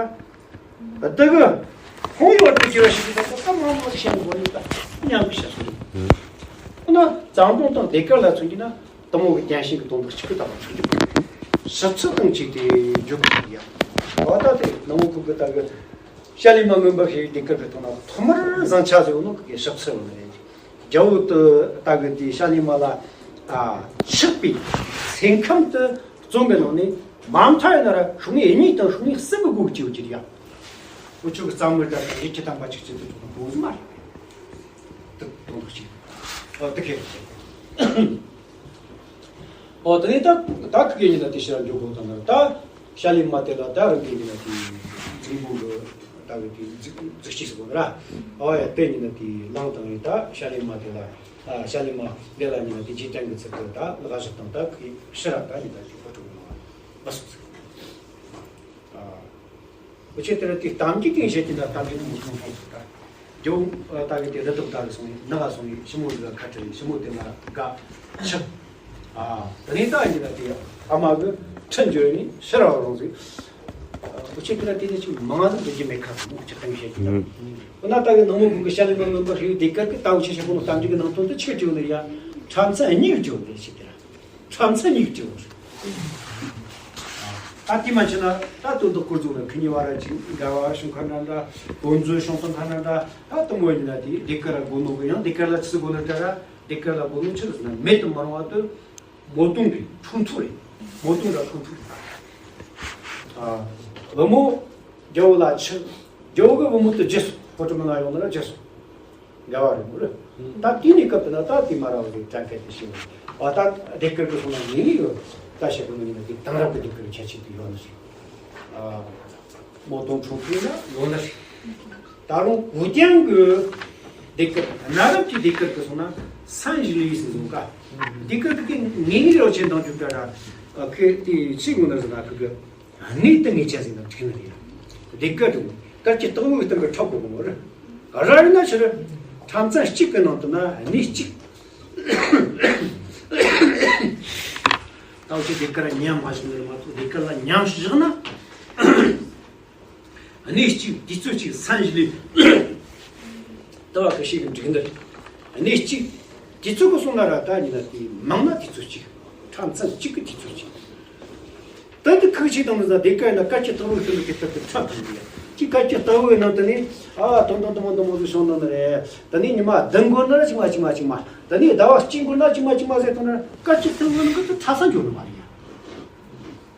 དེ་གི་ཁོང་ཡོད་དུ་ཅི་ར་ཞིག་གི་ད་ད་མང་མང་ཤེས་གོ་ནི་ད་མཉམ་གི་ཤ་སོ་ཡིན། ཁོ་ན་བཟང་པོ་དང་ཟློས་གར་ལ་མཚོན་གྱི་ན། དུ་མོ་གི་རྒྱན་ཞིག་གི་དོན་དག་གཅིག་གི་ལྟ་བ་ཆོས་ཀྱི་ཞིབ་ཚགས་དང་གཅིག་དེ་འཇོག་གི་ཡ། འོ་ད་དེ་ནང་མོ་ཁུག་གི་ལྟ་གི་ཤ་ལི་མ་རྔོན་པ་ཞིག་ལྡིང་གར་གི་ཐོག་ན་ཐོག་མར་བཟང་ཆ་ཟེར་བ་ནོ་གི་ཞིབ་ཚགས་བ་ནི་རེད། རྒྱ་བོ་དུ་ལྟ་གི་དེ་ཤ་ལི་མ་ལ་ཨ་ཆགས་པའི་སེམས་ཁམས་དུ་བཙོན་གི་ནང་ནས་མ་མཐའ་ཡིན་ན་ར་ཤུགས་ནི་གཉིས་དང་ཤུགས་ནི་གསུམ་གི་སྒོ་གི་ཅིའུ་ཅིར་ཡ། འུ་ཆོ་གི་གཙང་མའི་སྒྲ་དང་ཡིད་ཀྱི་དམ་པ་ཅིག་ཅིག་ཏུ་གྲུབ་པ་མོ་ཟི་མ་རེད། དུ་དོན་དག་ཅིག་ཨོ་དུ་ཁེ། ཨོ་དེ་ནས་ད་ད་ཁུ་གེ་ཡིན་ན་དེ་ཕྱིར་འཇོག་དགོས་དང་ན་ད་ཤ་ལི་མ་དེ་ལ་ད་རུ་གེ་ཡིན་ན་དེ་རྫིང་བུ་གི་ད་གི་དེ་རྫིག་རྫིག་ཅིག་སུ་དགོས་ར། ཨོ་ཡ་དེ་ཡིན་ན་དེ་ལང་དང་ཡིན་ད་ཤ་ལི་མ་དེ་ལ་ཨ་ཤ་ལི་མ་དེ་ལ་ཡིན་ན་དེ་རྗེས་དྲན་གི་ཚིག་གི་ད་ལ་ག་ཞིག་དང་ད་ཁུ་ཕྱིར་ར་ད་ཡིན་ད་ཅིག་ཕོ་ཁྲོ་གི་ལ་བ་སོང་ཚིག་ཨ། འུ་ཆོས་དེ་ར་དེ་གཏམ་རྒྱུད་དེ་བཤད་ཀྱི་འདྲ། གཏམ་རྒྱུད་ནི་མི་ཐུང་ཐུང་ཟིག་ད། རྒྱུ་ལྟ་གི་དེ་རི་དྭགས་ད་གི་སོང་ཡིན། ནག་ག་སོང་ཡིན། ཞི་མོ་ཟིག་ལ་ཁ་བྲལ་ཡིན། ཞི་མོ་དེ་ལ་དགའ་ཆགས། ཨ། དེ་ནས་ད་ཡིན་ན་དེ་ཨ་མ་གི་ཁྲི་འབྱོར་ནས་ཕྱིར་ར་རོང་ཟིག་འུ་ཆོས་དེ་ར་དེ་ནས་ཅིག་མང་ཟིག་འདུག་རྒྱུ་མེད་ཁ་སོང་། འུ་ཆོས་གཏམ་བཤད་ཀྱི་འདྲ། འོ་ན་ད་གི་ནང་མོ་གི་ཤ་ལི་མ་རྔོན་པ་ཧྲིལ་བོ་ལྡིང་གར་གི་ད་འུ་ཆོས་བཤད་གོ་ནོ་གཏམ་རྒྱུད་གི་ནང་དོན་དེ་ཆི་གི་བྲིས་ནི་ཡ། ཁྲམ་ཚན་གཉིས་གི་བྲིས་ནི་ཞིག་དེ་ར། ཁྲམ་ཚན་གཉིས་ཀྱི་འོ། ད་དེ་མ་བྱས་ན་ད་དོན་དག་སྐོར་ཚོ་ལ་ཁི་གཉིས་བར་ཅིག་འགལ་བ་བྱུང་ཁ་འདྲ་འདྲ། དོན་རྫོས་བྱུང་དང་ཁ་འདྲ་འདྲ། ད་དུ་མོ་ཡིན་ན་དེ་ལྡིང་གར་ལ་དགོས་ནོ་གི་ཡང་ལྡིང་གར་ལ་ཆི་དགོས་ནི་འདྲ་ར། ལྡིང་གར་ལ་དགོས་ནོ་ཆི་རེད་ཟེར་ན་མེད་དུ་མི་རུང་བ་དུ་མོ་དུང་གི་འཁྲུངས་ཐུག་རེད། མོ་དུང་ར་འཁྲུངས་ཐུག་རེད། ཨ། བུ་མོ་རྒྱལ་བོ་ལ་ཆི། རྒྱལ་བོ་གི་བུ་མོ་དུ་རྗེས་སུ་ཕོ་བྲང་ནང་ཡོང་ན་ར་རྗེས་སུ། འགལ་བ་རེད་མོ་རེད། ད་དེ་ནས་སྐབས་དེ་ན་ད་དེ་མ་ར་བ་རེད་དྲན་སྐད་དེ་ཤེས་བ། ད་ལྡིང་གར་གི་སོང་ན་ངེས་ངེས་ཡོད། ད་བཤད་དགོས་ནི་ཡིན་ན་དེ་དེང་རབས་ཀྱི་ལྡིང་གར་ཁྱད་ཆོས་དེ་ཡོད་ནི་རེད། ཨ། མོ་དུང་འཁྲུངས་ཐུག་ན་ཡོད་ནི་རེད། ད་རུང་གུ་ཀྱང་གི་ལྡིང་གར་གནའ་རབས་ཀྱི་ལྡིང་གར་གི་སོང་ན་སན་ཞི་ལི་ཟེར་བཟོ་ཀ། ལྡིང་གར་གི་ངེས་ངེས་རོ་ཆེན་དང་རྒྱུ་ད་ར་ཁེ་དེ་ཆི་དགོས་ན་ཟེར་ན་ཁུ་གི། གནས་དེ་ངེས་ཅན་ཟིན་ན་འགྲིག་ནི་རེད། ལྡིང་གར་དུ་དཀར་གྱི་སྟག་མོའི་སྟེང་གི་ཁྲག་གོ་མོ་རེད། ར་ཡིན་ན་ཕྱིར། ཁྲམ་ཚན་གཅིག་གི་ནང་དུ་ན་གནས་གཅིག་ད་འུ་ཆོས་ལྡིང་གར་ཉམས་མ་བཞག་ནི་མ་གཏོགས་ལྡིང་གར་ལ་ཉམས་བཞག་ན། གནས་གཅིག་དུས་ཚོད་གཅིག་སན་ཞི་ལི། ལྟ་བ་ཁ་ཤས་ཀྱི་འགྲིག་འདིར། གནས་གཅིག་དུས་ཚོད་ཀྱི་སོང་ན་ར་ད་ཡིན་ན་དེ་མང་ན་དུས་ཚོད་གཅིག་ཁྲམ་ཚན་གཅིག་གི་དུས་ཚོད་གཅིག་ད་འདི་ཁུག་ཆེ་དང་ནི་ཟ་ལྡིང་གར་ཡིན་ན་དཀར་གྱི་སྟག་མོའི་སྟེང་གི་དེ་ལྟར་དུ་ཁྲག་འཐུང་གི་ཡ། ཅིག་སྐད་ཅིག་ལྟ་བུའི་ནང་དུ་ནི། ཨ་དོན་དང་དུ་མ་དུ་མ་དུ་བྱུང་ནི་རེད། ད་ནི་ཉི་མ་བདུན་འགོར་ན་ཅིག་མ་ཅིག་མ་ཅིག་མ། ད་ནི་ཟླ་བ་གཅིག་འགོར་ན་ཅིག་མ་ཅིག་མ་ཟེར་དང་ནི་སྐད་ཅིག་ལྟ་བུའི་ནང་དུ་ཐ་ས་འགྱོ་ནི་མ་རེད།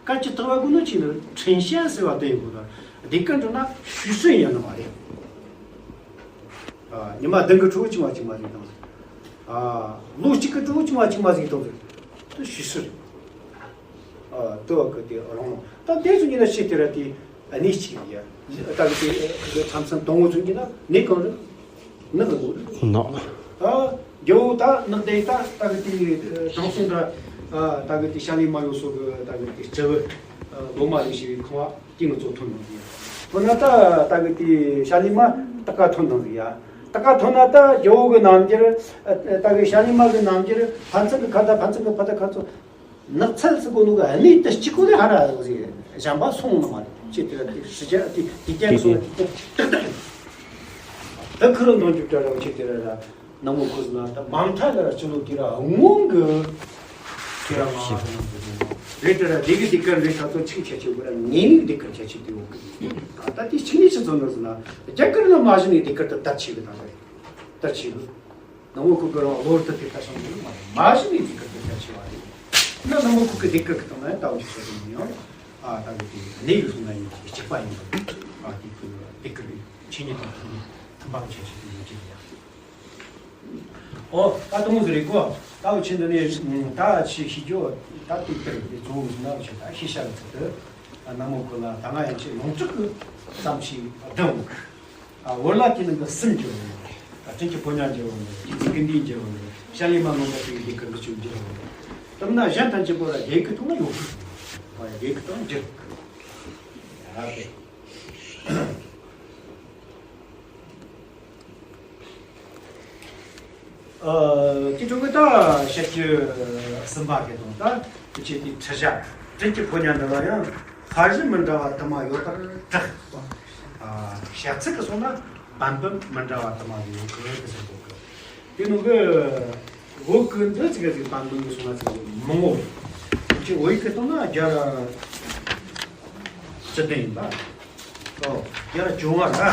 སྐད་ཅིག་ལྟ་བུ་དགོས་ན་ཅིག་ནི་ཁྲིན་ཤན་ཟེར་བ་དེ་ཡིན་དགོས་ད། འདི་སྐད་འགྲོ་ན་ཤུ་སུན་ཡིན་ནི་མ་རེད། ཨ་ཉི་མ་བདུན་གི་ཁྲོད་ཅིག་མ་ཅིག་མ་ཟིག་དང་། ཨ་ལོ་གཅིག་གི་ཁྲོད་ཅིག་མ་ཅིག་མ་ཟིག་དང་ཟིག་དུ་ཤི་སྲིད། ཨ་དུ་བ་གི་དེ་རང་ད་དེ་ཚོ་ཉིན་ན་ཤི་དེ་ར་དེ་གནས་གཅིག་ཡ། ད་གི་དེ་མཚམས་མཚམས་དང་བོ་ཚོ་ཉིན་ན་གནས་གང་རེད། ནག་གི་ནག་ད་རྒྱལ་བོ་ད་ནག་དེ་ད་ད་གི་དེ་དྲང་སྲོང་ད་ད་གི་དེ་ཤ་ལི་མ་ཡོ་སོ་གི་ད་གི་དེ་སྤྱི་བོ་ལོ་མ་ལས་ཤི་བའི་ཁང་བ། ཀྱི་ངུ་ཚོ་ཐོན་ནང་ཟིག་ཡ། ཐོན་ན་ད་ད་གི་དེ་ཤ་ལི་མ་ཏག་ཀ་ཐོན་ནང་ཟིག་ཡ། ཏག་ཀ་ཐོན་ན་ད་རྒྱལ་བོ་གི་རྣམ་འགྱུར། ད་གི་ཤ་ལི་མ་གི་རྣམ་འགྱུར་ཕན་ཚུན་གི་ཁ་ད་ཕན་ཚུན་གི་ཕ་ད་ཁ་ཚོ། ནགས་ཚལ་ཟིག་གོ་ནོ་གི་གནས་དེ་གཅིག་གོ་ལས་ཧ་ར་ཟིག་གཞན་པ་སོང་ནི་མ་རེད། ཅི་དེ་དེ་ཧྲི་ཅ་དེ་དེ་ཀྱང་སོང་དེ་ཏག་ཏག་ད་ཁུ་རུ་འདོན་རྒྱུ་དྲ་ར་ཅི་དེ་ར་ར། ནང་མོ་ཁོ་ན་ད་མང་ཐལ་ལ་ཅི་ལོ་ཀི་ར་སྔོན་གི་ཀི་ར་མ་རེད་དེ་ར་དེ་གི་དེ་ཀར་རེད། ད་ཚོ་ཆིག་ཆ་ཆེ་གི་ར་ངེས་ནི་དེ་ཀར་ཆ་ཆེ་དེ་འོ་གི་ད་ད་དེ་ཆིག་ནི་ཆི་ཚོ་ནོ་ཟེར་ན་རྒྱ་ཀར་ན་མ་གཞི་ནི་དེ་ཀར་ད་དར་ཆེ་གི་ད་རེད། དར་ཆེ་གི་ནང་མོ་ཁོ་གི་རང་ལོར་ད་དེ་ད་སང་ནི་མ་རེད། མ་གཞི་ནི་དེ་ཀར་ད་དར་ཆེ་བ་རེད། ན་ནང་མོ་ཁོ་གི་དེ་ཀར་གི་ད་ན་ད་འོ་ཆི་ཆ་གི་མི་ཡོང་། ཨ་ད་གི་དེ་གནས་གི་སོང་ན་ཡིན་གཅིག་པ་ཡིན་པ་ཨ་དེ་ཀར་དེ་ཀར་ཆེ་ནི་དང་མཐུན་པ་ཆ་ཆེ་གི་ཡོད་ཀྱི་ཡ། ཨོ། ད་དུང་ཟེར་རེད་གོ། ད་འུ་ཆེན་འདི་ནས་ད་ཆི་ཤི་རྒྱུ་ད་དུས་དེར་དེ་གཙོ་བོ་ཟིན་ན་འུ་ཆེན་ད་ཤི་ཤ་ལ་ཚུད་དུ། ཨ་ནང་མོ་ཁོ་ལ་ད་ང་ཡང་ཆེ་ཡོངས་གྲགས་ཀྱི་ཙམ་ཞིག་བསྡད་འོང་། ཨ་འོ་ལ་དེ་ནང་གི་སུན་གྱི་འོང་། ཨ་དྲིན་གྱི་ཕོ་ཉ་གྱི་འོང་། སྐྱིད་ཚིག་གི་འདི་གྱི་འོང་། ཤ་ལི་མ་ནང་གི་དེ་གི་གི་གི་ཆུ་གྱི་འོང་། དམ་ན་གཞན་ཐམས་ཅད་པོ་ལ་རྒྱལ་ཁུ་ཐོང་ན་ཡོད་གི། ཨ་རྒྱལ་ཁུ་ཐོང་རྒྱལ་ཁུ། ཨ་དེ། ཨ་དེ་ཕྲུ་གུ་ད་ཤ་ཁྱི་སུན་པ་གི་དང་ད་ཁྱི་དེ་ཁྲི་ཞག་དྲིན་གྱི་ཕོ་ཉ་འདྲ་བ་ཡང་ཕ་རི་མི་འདྲ་བ་དུ་མ་ཡོད་པར་གྲགས། ཨ་ཤ་ཚིག་གི་སོང་ན་བན་བུན་མི་འདྲ་བ་དུ་མ་ཡོད་གི་དེ་ཟེར་གོ་གི། དེ་ནང་གི་བོད་གི་འདི་ཚིག་གི་བན་བུན་གི་སོང་ན་ཚིག་མང་བོ་རེད། ཁྱི་བོད་ཡིག་གི་སྟེང་ན་རྒྱ་ར་སྤྱི་དོན་ཡིན་པ། ཨོ་རྒྱ་ར་བཅོ་ལྔ་ར།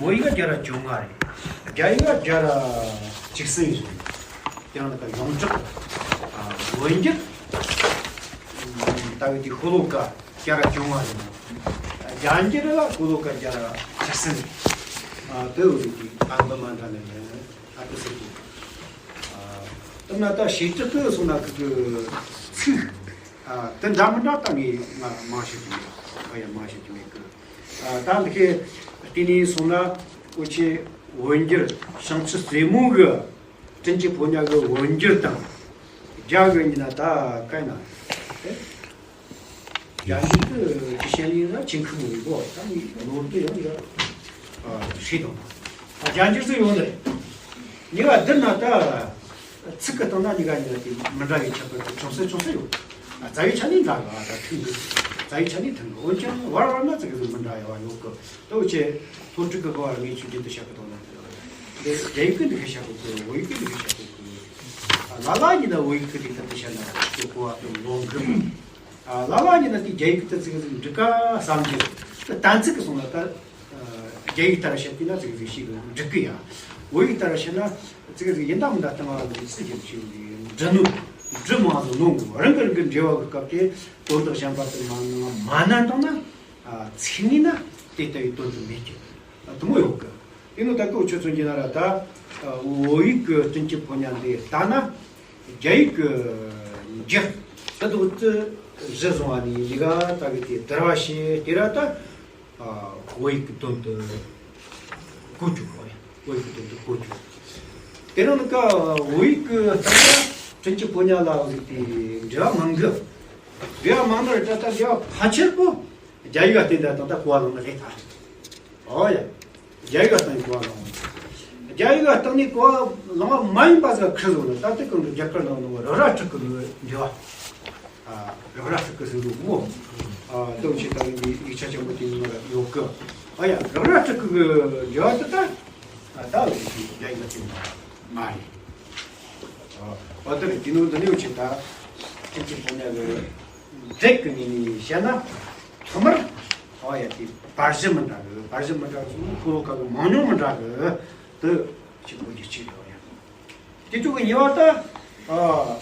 བོད་ཡིག་རྒྱ་ར་བཅོ་ལྔ་རེད། རྒྱ་ཡིག་རྒྱ་ར་བཅུ་གསུམ་ཡིན། དེ་རང་ལ་ཡོངས་གྲགས་བོད་འགྱུར་ལྟ་བུའི་དེ་ཤོ་ལོ་ཀ་རྒྱ་ར་བཅོ་ལྔ་རེད། རྒྱ་འགྱུར་ལ་ཤོ་ལོ་ཀ་རྒྱ་ར་བཅུ་གསུམ་རེད། དེ་འོ་དེ་ཨ་འདི་མ་འདྲ་ནས་ཨ་ཏི་སེ་གི། དེ་ན་ད་ཞིབ་ཏུ་སོང་ན་ཁོ་ཚོའི་ཚིག་ཨ་དེ་འདྲ་མི་འདྲ་ད་ངས་ང་མང་ཤོས་ཀྱི་མེད། ཨ་ཡ་མང་ཤོས་ཀྱི་མེད་གི། ཨ་ད་འདི་གའི་དེ་ནས་སོང་ན་འུ་ཆོས་བོད་འགྱུར་བྱང་ཆུབ་རྩེ་མོ་གི་དྲིན་གྱི་ཕོ་ཉ་གི་བོད་འགྱུར་དང་རྒྱ་གི་ཡིན་ན་ད་ག་ཡིན་ན། རྒྱ་འགྱུར་དུ་ཅི་བཤད་ཡིན་ན་ཆིང་ཁུ་མོ་ཡིན་གོ། ད་ནི་ནོར་དུ་ཡང་ཡ་ཧྲི་དང་། ཨ་རྒྱ་འགྱུར་དུ་ཡོང་ནས་ཉི་ག་འདི་ན་ད་ཚིག་གི་སྟེང་ན་ཉི་ག་ཉི་ག་དེ་མི་འདྲ་བའི་ཁྱད་པར་དུ་ཆུང་ས་ཆུང་ས་ཡོད། ཨ་རྩ་བའི་ཆ་ནས་འདྲ་ག་ད་མཐུན་གི། རྩ་བའི་ཆ་ནས་མཐུན་གི། འོན་ཀྱང་བར་བར་ན་ཚིག་གི་མི་འདྲ་ཡ་བ་ཡོད་གི། ལྟོས་ཆེ། ཐོ་ཕྲུག་གི་གོ་བ་ངས་ཆུ་རྒྱུན་དུ་བཤད་གི་དང་ན་དེ་རེད། རྒྱ་ཡིག་གི་འདི་གི་བཤད་གི་གི། བོད་ཡིག་གི་འདི་གི་བཤད་གི་གི། ལ་ལ་ཡིན་ན་བོད་ཡིག་གི་འདི་ལྟར་དུ་བཤད་ན་ཁྱོད་གོ་བ་དུ་ལོང་གི། ལ་ལ་ཡིན་ན་དེ་རྒྱ་ཡིག་ཏུ་ཙིག་ཙིག་འགྲིག་ག་བསམ་གྱི། དེ་གཏན་ཚིགས་གི་སོང་ན་ད་རྒྱ་ཡིག་ལྟར་བཤད་དུས་ན་ཙིག་ཙིག་ཞིག་འགྲིག་གི་ཡ། བོད་ཡིག་ལྟར་བཤད་ན་ཙིག་ཙིག་ཡིན་ད་མིན་ད་སྟེང་བ་ཙིག་ཙིག་ཞིག་འགྲིག་ནོ། འགྲིག་མང་ཟིག་ནོ། རང་གི་རང་གི་འབྲེལ་བ་གི་སྐབས་དེ་དོན་དག་གཞན་པ་དུ་མ་ནང་མ་ན་དང་ན། ཚིག་ནི་ན་དེ་ལྟ་བུའི་དོན་དུ་མེད་ཀྱི། དུ་མོ་ཡོད་གི། དེ་ནི་ད་ལྟ་འུ་ཆོས་མཚོན་གྱི་ན་ར་ད་བོད་ཡིག་གི་དྲིན་གྱི་ཕོ་ཉ་འདི་ལྟ་ན་རྒྱ་ཡིག་གི་འགྱུར་ད་དུ་ཙི་གཞི་བཟུང་བ་ནི་ཡི་ག་ད་གི་དེ་བསྡུར་བ་བྱེད་དེ་ར་ད་བོད་ཡིག་གི་དོན་དུ་གོ་རྒྱུ་རེད། བོད་ཡིག་གི་དོན་དུ་གོ་རྒྱུ། དེ་རིང་ནི་ཀ་བོད་ཡིག་གི་ལྟ་ན་དྲིན་གྱི་ཕོ་ཉ་ལ་ཟིག་དེ་འབྲེལ་བ་མང་གི། འབྲེལ་བ་མང་ནི་རེད། ད་ད་འབྲེལ་བ་ཕལ་ཆེར་པོ་རྒྱ་ཡིག་ག་བརྟེན་ད་དང་ད་གོ་བ་ལོན་ནི་རེད་ད། ཨོ་ཡ། རྒྱ་ཡིག་ག་བརྟེན་གོ་བ་ལོན། རྒྱ་ཡིག་ག་བརྟེན་ནས་གོ་བ་ལོན་པ་མ་ཡིན་པ་ཟིག་ཁུར་བཟུང་ནི་ད་ལྟ་གང་གི་རྒྱ་གར་ནང་ནང་རི་རབ་ཕྲུག་གི་འབྲེལ་བ། ཨ་རི་རབ་ཕྲུག་གི་ཟེར་འདུག་མོ། ཨ་ལྟོས་ཆེ་ད་ཡིན་ཡིག་ཆ་ཆེན་པོ་དེ་ནང་ལ་ཡོད་གི། ཨ་ཡ་རི་རབ་ཕྲུག་གི་འབྲེལ་བ་དེ་ད་ད་ལྟ་རྒྱ་ཡིག་ག་བརྟེན་མ་རེད། ཨ་དེ་རེད། དེ་ནང་དུ་ནས་ཆེ་ད་ཁྱིམ་གྱི་ཕོ་ཉ་གི་འབྲེལ་གི་ངོས་ནས་བཤད་ན་ཐོག་མར། ཨོ་ཡ་དེ་བར་གཞི་མི་འདྲ་གི། བར་གཞི་མི་འདྲ་གི་སོང་ན་ཤོ་ལོ་ཀ་གི་མང་ཉུང་མི་འདྲ་གི། དེ་གཅིག་གོ་རྒྱུ་གཅིག་རེད། ཨོ་ཡ། དེ་ཚོ་གི་ཉེ་བ་ད། ཨ།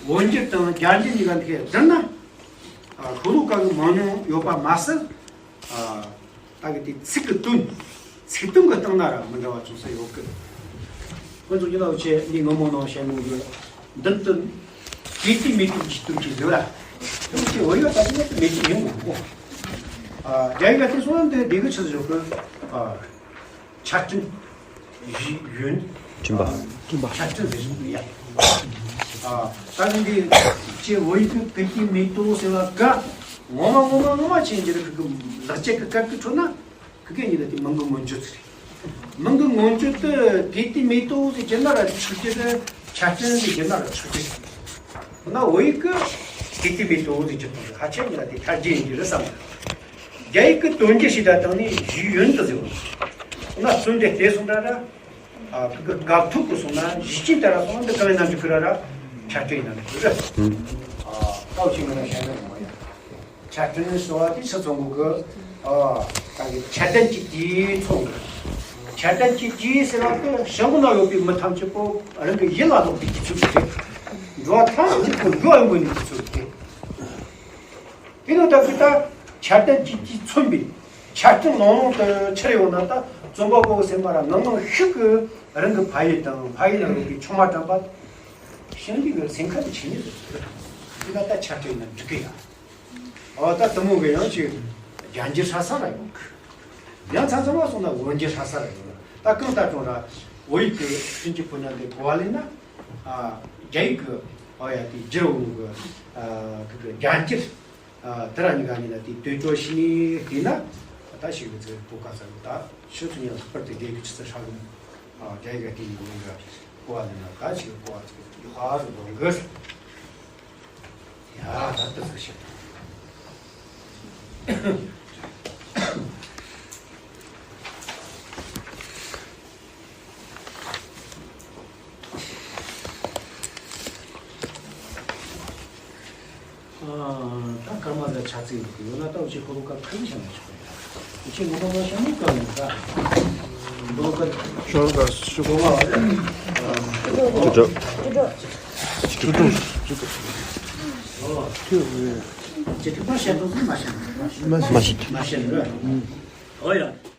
འོན་འགྱུར་དང་རྒྱལ་འགྱུར་གཉིས་ཀ་འདི་གས་བསྡུར་ན། ཨ། ཤོ་ལོ་ཀ་གི་མང་ཉུང་ཡོད་པ་མ་ཟད། ཨ། ད་གི་དེ་ཚིག་གི་དོན། ཚིག་དོན་གི་སྟེང་ན་ར་མི་འདྲ་བ་ཅུང་ཟད་ཡོད་གི། ཁོ་ཚོ་ཉི་ལ་བ་ཆེ་འདི་ངོ་མ་ནང་བཤད་ནོ་གི། མདུན་དུ་གེ་ཏི་མེ་ཏོག་གི་དོན་གྱི་ཟེར་བ། དོན་གྱི་འོ་ཡོད་ད་གི་མེ་ཏོག་ཡིན་ནོ་གོ། ཨ། རྒྱ་ཡིག་ག་དེ་སོང་ན་འདི་འདི་གི་ཆི་ཟིག་གི། ཨ། ཆར་སྤྲིན། གཞི་ཡོན། སྤྲིན་པ། སྤྲིན་པ། ཆར་སྤྲིན་ཟེར་བཞིན་དུ་ཡ། ཨ། ད་གི་འདི་ཅེ་བོད་ཡིག་གི་གེ་ཏི་མེ་ཏོག་ཟེར་བ་ག་ངོ་མ་ངོ་མ་ངོ་མ་ཆེན་གྱི་རིགས་གི་ལག་ཆས་གི་སྐད་གི་ཁྲོད་ན་གི་གེ་ཉིད་ལ་དེ་མིང་གི་མངོན་བརྗོད་ཟེར། མིང་གི་མངོན་བརྗོད་དུ་གེ་ཏི་མེ་ཏོག་ཟེར་གྱི་ན་ར་ཆགས་ཀྱི་རེད། ཆར་སྤྲིན་ཟེར་གྱི་ན་ར་ཆགས་ཀྱི་རེད། ང་བོད་ཡིག་གི་གེ་ཏི་མེ་ཏོག་ཟེར་གྱི་དང་ཧ་ཆེན་གྱི་ལ་དེ་ཐར་རྒྱུ་ཡིན་གྱི་རེད་བསམ། རྒྱ་ཡིག་གི་དོན་གྱི་ཞིག་ད་དང་ནི་གཞི་ཡོན་དུ་ཟེར་བ། ང་བརྩོན་འགྲུས་བལྟས་སོང་ད་ར། ཨ། ཁུ་གི་དགག་ཐུག་གི་སོང་ན་གཞི་ཅན་ལྟར་སོང་ན་འདི་གང་ཡིན་ན་འགྲིག་གི་ར་ར། ཆར་སྤྲིན་ཡིན་ན་འགྲིག་གི་ར། ཨ། ཏའོ་ཆི་ང་ལ་བཤད་ན་མ་ཡ། ཆར་སྤྲིན་ཟེར་བ་དེ་ཕྱི་ཚོང་གི་གི། ཨ། ད་གི་ཆར་ལྡན་གྱི་དུས་མཚུངས་གི། ཆར་ལྡན་གྱི་དུས་ཟེར་བ་དེ་ཤང་ཀུ་ན་ཡོད་པའི་མི་ཐམས་ཅད་པོ་རང་གི་ཡིད་ལ་ལོག་པའི་དུས་ཚོད་རེད། འགྲོ་བ་ཐམས་ཅད་པོ་འགྲོ་བ་ཡོང་གི་ནི་དུས་ཚོད་རེད། དེ་ནི་ད་གི་ད་ཆར་ལྡན་གྱི་དུས་མཚོན་པའི་ཆར་སྤྲིན་ལང་ལོང་དུ་ཆེར་ཡོང་ན་ད་བཙོན་པ་པོ་གི་སེམས་པ་ར་ངང་ངང་ཤུགས་ཀྱིས་རང་གི་ཕ་ཡུལ་དང་ཕ་ཡུལ་ན་ཡོད་པའི་ཆུང་མ་དྲན་པ། ཤིང་རིགས་ཀྱི་སེམས་ཁམས་ཆེ་ཉེ་ཟེར་ཚུལ་དེ་ལ་ད་ཆར་སྤྲིན་ན་འགྲིག་གི་ཡ། འོ་ད་དེ་མོ་གི་ཡང་ཅིག་རྒྱ་འགྱུར་ཧྲ་ས་ར་ཡོང་གི། ཡང་མཚམས་མཚམས་མ་སོང་ན་འོན་འགྱུར་ཧྲ་ས་ར་ཡོང་ན་ད་གང་ལྟར་ཀྱང་ར་བོད་ཡིག་གི་ཕྱིན་ཅི་ཕུ་ན་འདི་གོ་བ་ལེན་ན། ཨ། རྒྱ་ཡིག་གི་འོ་ཡ་དེ་བསྒྱུར་འོང་གི། ཨ། གི་གི་རྒྱ་འགྱུར། ཨ། དེ་ར་གཉིས་ཀ་གཉིས་ལ་དེ་དོད་གྲོ་ཤི་ནི་དེ་ན་ད་ཞིག་གི་ཚེ་གོ་ག་ཚ་གི་ད་ཤོད་ཚུ་ཉན་ལྷག་པར་དེ་རྒྱ་ཡིག་གི་ཆུ་ཚ་ཧྲ་གི། ཨ། རྒྱ་ཡིག་ག་དེ་ཡིན་གི་གོ་བ་ལེན་ན་ད་ཞིག་གི་གོ་བ་ཚ་གི་ཧ་རུ་འདོན་གི། ཡ། ད་ལྟ་ཟིག་བཤད། ཨ། ད་སྐར་མ་ཟེར་ཆ་ཚིག་འདུག་ཡོད་ན་ད་འུ་ཅག་ཁོ་རང་སྐབས་ཁ་ལི་བྱ་མ་ཆོག་ཡ། འུ་ཅག་ངོ་མ་མ་བྱ་མི་སྐབས་ཡིན་ད། མདོ་སྐབས། ཤོར་སྐབས་ཤོར། གོ་མ་བ་རེད། ཅི་འགྲོ། ཅི་འགྲོ། ཅི་འགྲོ། ཨོ། ཁྱོད་ཀྱིས་ཅི་ཐུབ་པ་བཤད་དང་མ་བཤད་ན། མ་བཤད། མ་བཤད་རེད། ཨོ་ཡ།